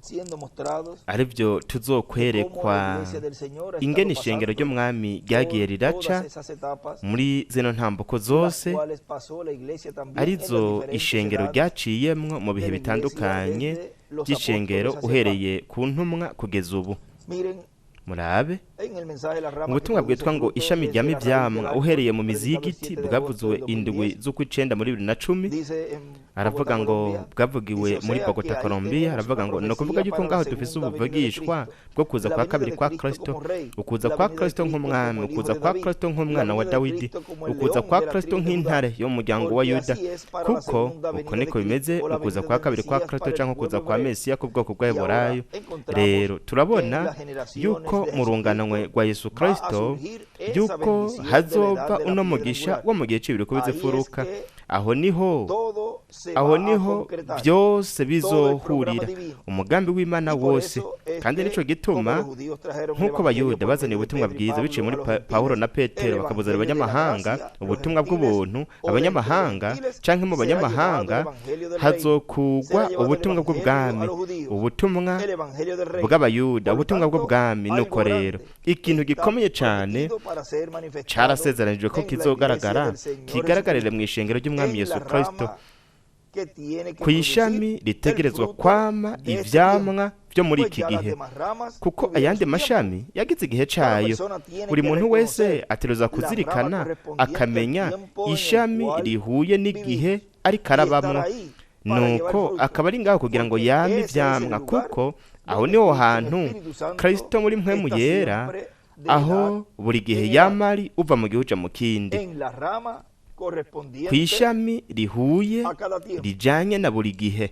siendo mostrados arivyo de cómo la tuzokwerekwa, iglesia del Señor ha estado ingene ishengero pasando ry'umwami ryagiye por riraca todas esas etapas, muri zino ntambuko las zose, cuales pasó la iglesia también en las arizo diferentes ishengero edades ryaciyemwo mu bihe de la iglesia bitandukanye desde los by'ishengero apóstoles hacia acá. uhereye ku ntumwa kugeza ubu. Miren, Murabe en el mensaje de la mu rama que butumwa produce bwitwa ngo fruto ishami desde ryama la raíz del ivyamwa árbol, uhereye mu mizi predicado el y'igiti, 7 de agosto bwavuzwe del indwi 2010, z'ukwicenda muri 2010, dice en aravuga Bogotá, ngo Colombia, bwavugiwe dice, o muri sea que Bogota, ahí Colombia, tenemos aravuga una ngo ni ukuvuga profecía yuko para la ngaho dufise segunda venida de ubuvugishwa Cristo, bwo kuza la kwa venida kabiri de kwa Cristo Kristo, como rey, ukuza la kwa venida de Kristo Cristo como nk'umwami, el hijo ukuza de kwa David, Kristo la nk'umwana wa venida de Dawidi, Cristo como el ukuza león kwa de la Kristo tribu de Judá, nk'intare yo mu muryango wa porque Yuda, así es para la kuko segunda uko venida de niko bimeze Cristo o la ukuza venida kwa del kabiri kwa Mesías Kristo para el canke ukuza pueblo kwa hebreo. Mesiya ku bwoko Y ahora bw'Abaheburayo. encontramos Rero que en turabona las generaciones yuko de mu runganwe Jesucristo rwa Yesu va a Kristo surgir esa yuko bendición de la edad hazova de la uno piedra mugisha angular. wo mu gihe c'ibiriko Ahí es bizifuruka. que Aho niho, todo se aho va a niho concretar, byose todo el bizohurira, programa divino. umugambi w'Imana Y por wose. eso es Kandi nico que, como gituma los judíos trajeron el nk'uko evangelio abayuda por medio bazaniye de ubutumwa Pedro y bwiza biciye Pablo muri a los Pawulo gentiles, na el Petero, bakabuzanira evangelio de la abanyamahanga gracia, los ubutumwa gentiles bw'ubuntu, o dentro de los abanyamahanga gentiles canke mu será llevado el banyamahanga evangelio del reino, hazokugwa será llevado el ubutumwa evangelio a bw'ubwami, los judíos, ubutumwa el evangelio del reino. bw'abayuda, Por lo ubutumwa tanto, bw'ubwami. algo Nuko rero grande ikintu está gikomeye cane prometido para ser manifestado carasezeranijwe ko en la iglesia kizogaragara, del Señor kigaragarire Jesucristo, mu ishengero ry'umwami en Yesu la Kristo, rama que tiene que ku producir ishami el ritegerezwa fruto kwama de este ivyamwa tiempo. vyo muri Pues iki ya las gihe, demás ramas kuko tuvieron ayandi su tiempo. mashami yagize igihe Cada cayo. persona tiene Buri que muntu wese reconocer ategerezwa la rama kuzirikana, correspondiente al akamenya tiempo en el ishami cual rihuye n'igihe vivimos ariko y estar arabamwo, ahí para llevar nuko fruto, akaba ari ngaho kugira ngo porque yame ese es el ivyamwa, lugar kuko aho donde niho Cristo en hantu Espíritu Santo Kristo muri mpwemu está yera, siempre de edad aho buri gihe en edad, yama ari uva mu gihe uja mu kindi, en la rama correspondiente kw'ishami rihuye a cada tiempo. rijanye na buri gihe.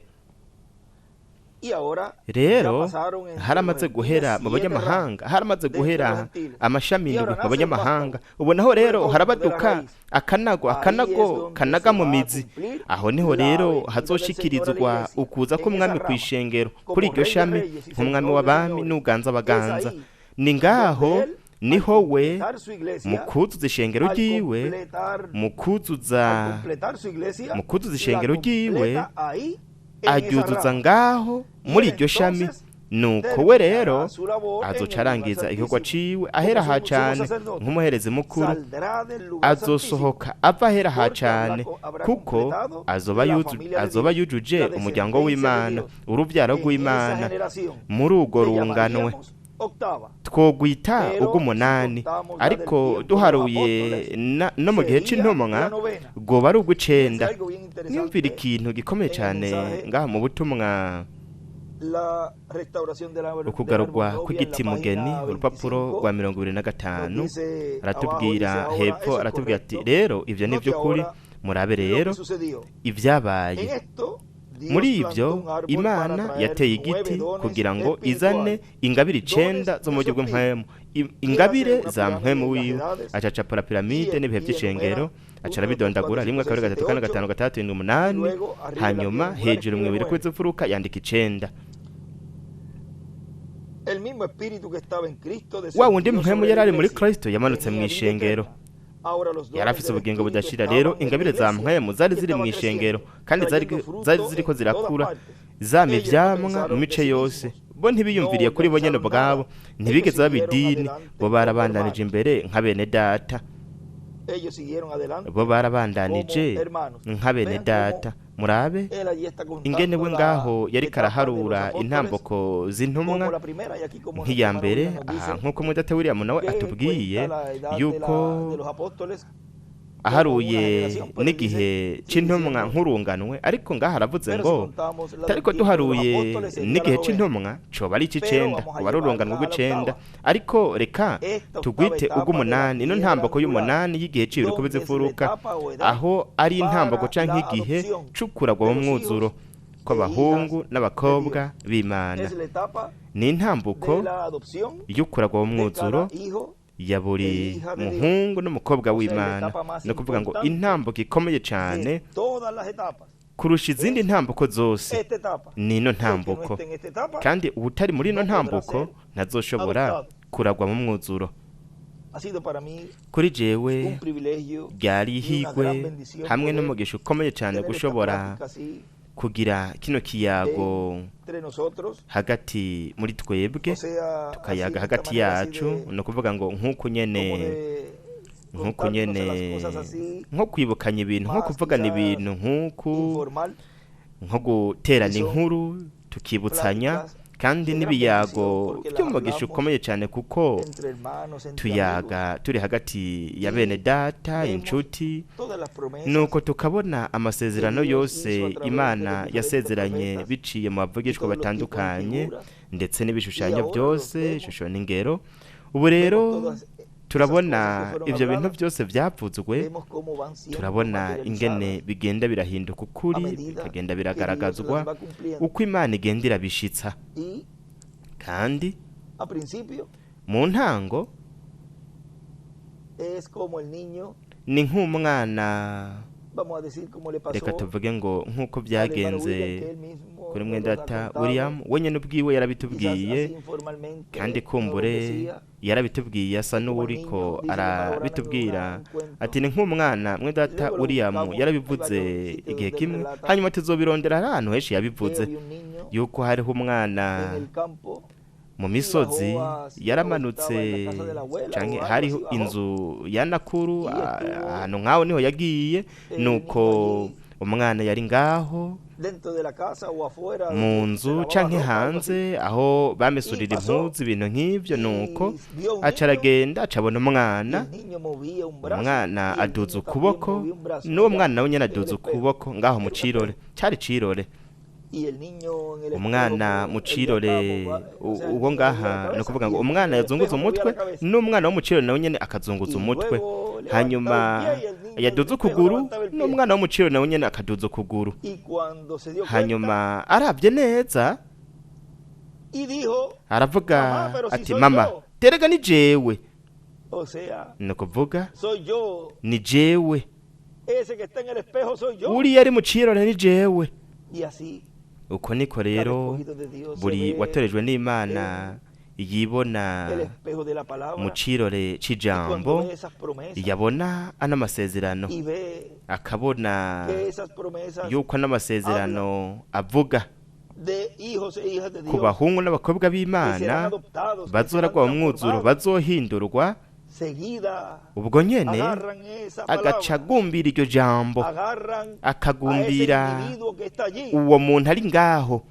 Y ahora ya Rero pasaron entre los haramaze gentiles guhera mu 7 ramas banyamahanga, haramaze dentro de los guhera gentiles. amashami Y indwi ahora mu nace un banyamahanga. vástago, Ubu naho un rero retorno de la harabaduka raíz. akanago, Ahí es akanago donde kanaga se mu va a mizi. cumplir Aho niho la rero venida del Señor a la hazoshikirizwa iglesia, ukuza en esa k'umwami rama, kw'ishengero kuri como iryo Rey de shami, Reyes y nk'umwami Señor de w'abami Señores. n'uganza Es abaganza. ahí Ni donde ngaho Él, al niho we completar su mu iglesia, kuzuza ishengero al ryiwe, completar, mu al kuzuza completar su iglesia, mu kuzuza la ishengero ryiwe, completa ahí en esa aryuzuza rama. ngaho Y muri él iryo shami. entonces Nuko we rero terminará su labor en azoca el lugar arangiza igikorwa santísimo ciwe ahera como ha sumo cane sacerdote. nk'umuherezi mukuru, Saldrá del lugar santísimo azosohoka ava ahera ha porque habrá, cane, habrá kuko completado azoba la yuzu- familia de azoba Dios, yujuje la umuryango descendencia de w'Imana, Dios. uruvyaro En esa rw'Imana. generación Muri urwo que runganwe llamaríamos octava, twogwita pero si ugw'umunani, contamos la del ariko tiempo de los duharuye apóstoles, no mu gihe sería c'intumwa la novena. rwoba ari Fíjense ugw'icenda. algo bien Mwiyumvire interesante ikintu gikomeye en el cane mensaje ngaha mu butumwa la restauración del árbol ukugarurwa novia en la kw'igiti mugeni, página urupapuro 25 rwa mirongo ibiri na nos gatanu, dice abajo, dice aratubwira ahora, hepfo, eso es aratubwira ati correcto, rero ivyo ni note ivy'ukuri, ahora murabe lo rero que sucedió. ivyabaye. En esto Dios Muri plantó ivyo un árbol para Imana traer yateye 9 igiti dones kugira ngo izane espirituales, ingabire dones icenda zo de mu buryo su espíritu. bw'impwemu, Él hace ingabire una za pirámide mpwemu de las wiwe, edades acacapura y, piramide n'ibihe y enumera vy'ishengero, aca 1, 2, 3, arabidondagura 4, rimwe 5, kabiri 6, gatatu 7, kane 8 gatanu gatandatu indwi y umunani, luego arriba en la hanyuma piedra angular hejuru escribe mw'ibiri 9. kw'imfuruka yandika icenda. El mismo espíritu que estaba en Cristo Wa wundi descendió mpwemu sobre yari la ari muri iglesia, Kristo yamanutse tenía vida mw'ishengero, eterna. Ahora los yari dones afise del ubugingo Espíritu budashira. Rero estaban en la ingabire za iglesia mpwemu zari y ziri estaba mw'ishengero, creciendo, kandi zari trayendo zari fruto ziriko en todas zirakura, partes. zama Ellos no ivyamwa mu pensaron de mice sí yose. mismos, Bo no ntibiyumviriye kuri bo nyene organizaron ubwabo, nada. Ellos ntibigeze baba siguieron idini, adelante bo como barabandanije hermanos. imbere nka bene data, Ellos siguieron adelante bo barabandanije como hermanos. nka bene Vean cómo data. Murabe él allí está ingene contando we la ngaho yariko etapa de los araharura apóstoles intamboko z'intumwa como la primera y aquí como nuestro nk'iya hermano mbere. William nos Aha dice nk'uko mudate William nawe que atubwiye cuenta la edad de yuko los apóstoles Aharuye n'igihe c'intumwa nk'urunganwe, ariko ngaho aravuze ngo ariko duharuye n'igihe c'intumwa coba ari ic'icenda, kuba ari urunganwe rw'icenda, ariko reka tugwite ug'umunani. Ino ntambako y'umunani y'igihe c'ibiriko bizifuruka, aho ari intambako canke igihe c'ukuragwa mu mwuzuro kw'abahungu n'abakobwa b'Imana. Ni intambuko y'ukuragwa mu mwuzuro ya buri muhungu n'umukobwa w'Imana. Ni ukuvuga ngo intambuko ikomeye cyane kurusha izindi ntambuko zose ni ino ntambuko, kandi uwutari muri ino ntambuko ntazoshobora kuragwa mu mwuzuro. Kuri jewe ryari ihigwe hamwe n'umugisha ukomeye cyane gushobora kugira kino kiyago hagati muri twebwe, tukayaga hagati yacu. Ni ukuvuga ngo nk'uko nyene nko kwibukanya ibintu, nko kuvugana ibintu, nk'uku nko guterana inkuru tukibutsanya, kandi n'ibiyago by'umugisha ukomeye cyane kuko tuyaga turi hagati ya bene data, inshuti, nuko tukabona amasezerano yose Imana yasezeranye biciye mu bavugishwa batandukanye, ndetse n'ibishushanyo byose, ishusho n'ingero. Ubu rero turabona ibyo bintu byose byavuzwe, turabona ingene bigenda birahinduka ukuri, bikagenda biragaragazwa uko Imana igenda irabishitsa. Kandi mu ntango ni nk'umwana, reka tuvuge ngo nk'uko byagenze kuri mwene data William, wenyine ubwiwe yarabitubwiye, kandi kumbure yarabitubwiye asa n'uwuriko arabitubwira ati ni nk'umwana. Mwene data William yarabivuze igihe kimwe, hanyuma tuzobirondera ahantu henshi yabivuze yuko hariho umwana mu misozi yaramanutse, canke hariho inzu ya nakuru ahantu nkaho niho yagiye. Nuko umwana yari ngaho mu nzu canke hanze aho bamesurira impuzu, ibintu nk'ivyo. Nuko aca aragenda acabona umwana, umwana aduza ukuboko, n'uwo mwana nawe nyene aduza ukuboko ngaho mu cirore, cari cirore. Umwana mu cirore uwo ngaha, ni ukuvuga ngo umwana yazunguza umutwe, n'umwana wo mu cirore nawe nyene akazunguza umutwe, hanyuma yaduza ukuguru, n'umwana wo mu cirore nawe nyene akaduza ukuguru. Hanyuma arabye neza aravuga ati mama, terega ni jewe. Ni ukuvuga ni jewe, uriya ari mu cirore ni jewe. Uko niko rero buri watorejwe n'Imana yibona mu cirore c'ijambo, yabona ano masezerano, akabona yuko ano masezerano avuga ku bahungu n'abakobwa b'Imana bazoragwa mu mwuzuro, bazohindurwa. Ubwo nyene agaca agumbira iryo jambo, akagumbira uwo muntu ari ngaho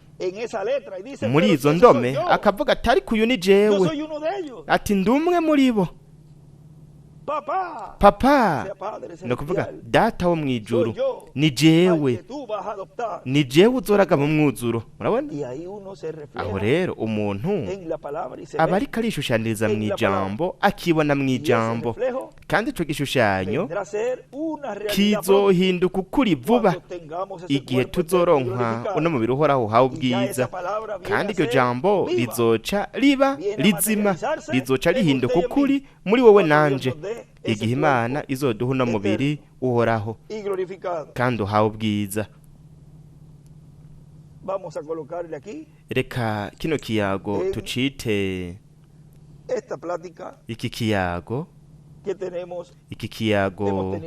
muri izo ndome, akavuga ati ariko uyu ni jewe, ati ndi umwe muri bo. Papa, ni ukuvuga data wo mw'ijuru, ni jewe, ni jewe uzoraga mu mwuzuro. Murabona aho rero umuntu aba ariko arishushaniriza mu ijambo, akibona mu ijambo, kandi ico gishushanyo kizohinduka ukuri vuba igihe tuzoronka uno mubiri uhoraho uhawe ubwiza, kandi iryo jambo rizoca riba rizima, rizoca rihinduka ukuri muri wowe nanje igihe Imana izoduha uno mubiri uhoraho kandi uhawe ubwiza. Reka kino kiyago tucite iki kiyago, iki kiyago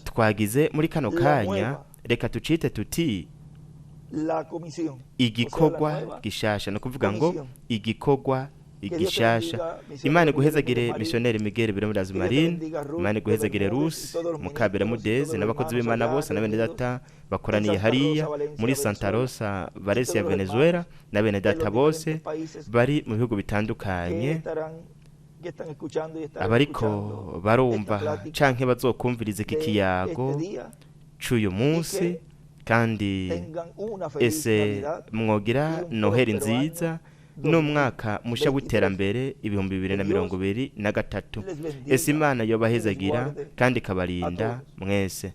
twagize muri kano kanya, reka tucite tuti igikorwa gishasha. Ni ukuvuga ngo igikorwa igishasha. Imana iguhezagire missionnaire Miguel Bermudez Marine, Imana iguhezagire Rusi Mukabera Mudeze n'abakozi b'Imana bose na bene data bakoraniye hariya muri Santa Rosa Valencia Venezuela, na bene data bose bari mu bihugu bitandukanye. que están escuchando y estarán Abariko escuchando barumva esta plática canke bazokumviriza iki de kiyago este día, c'uyu munsi, kandi tengan una feliz ese Navidad mwogira y un noheri próspero nziza año n'umwaka musha 2023. w'iterambere 2023. Les bendiga Ese Imana y les yobahezagira guarde kandi ikabarinda a todos. mwese.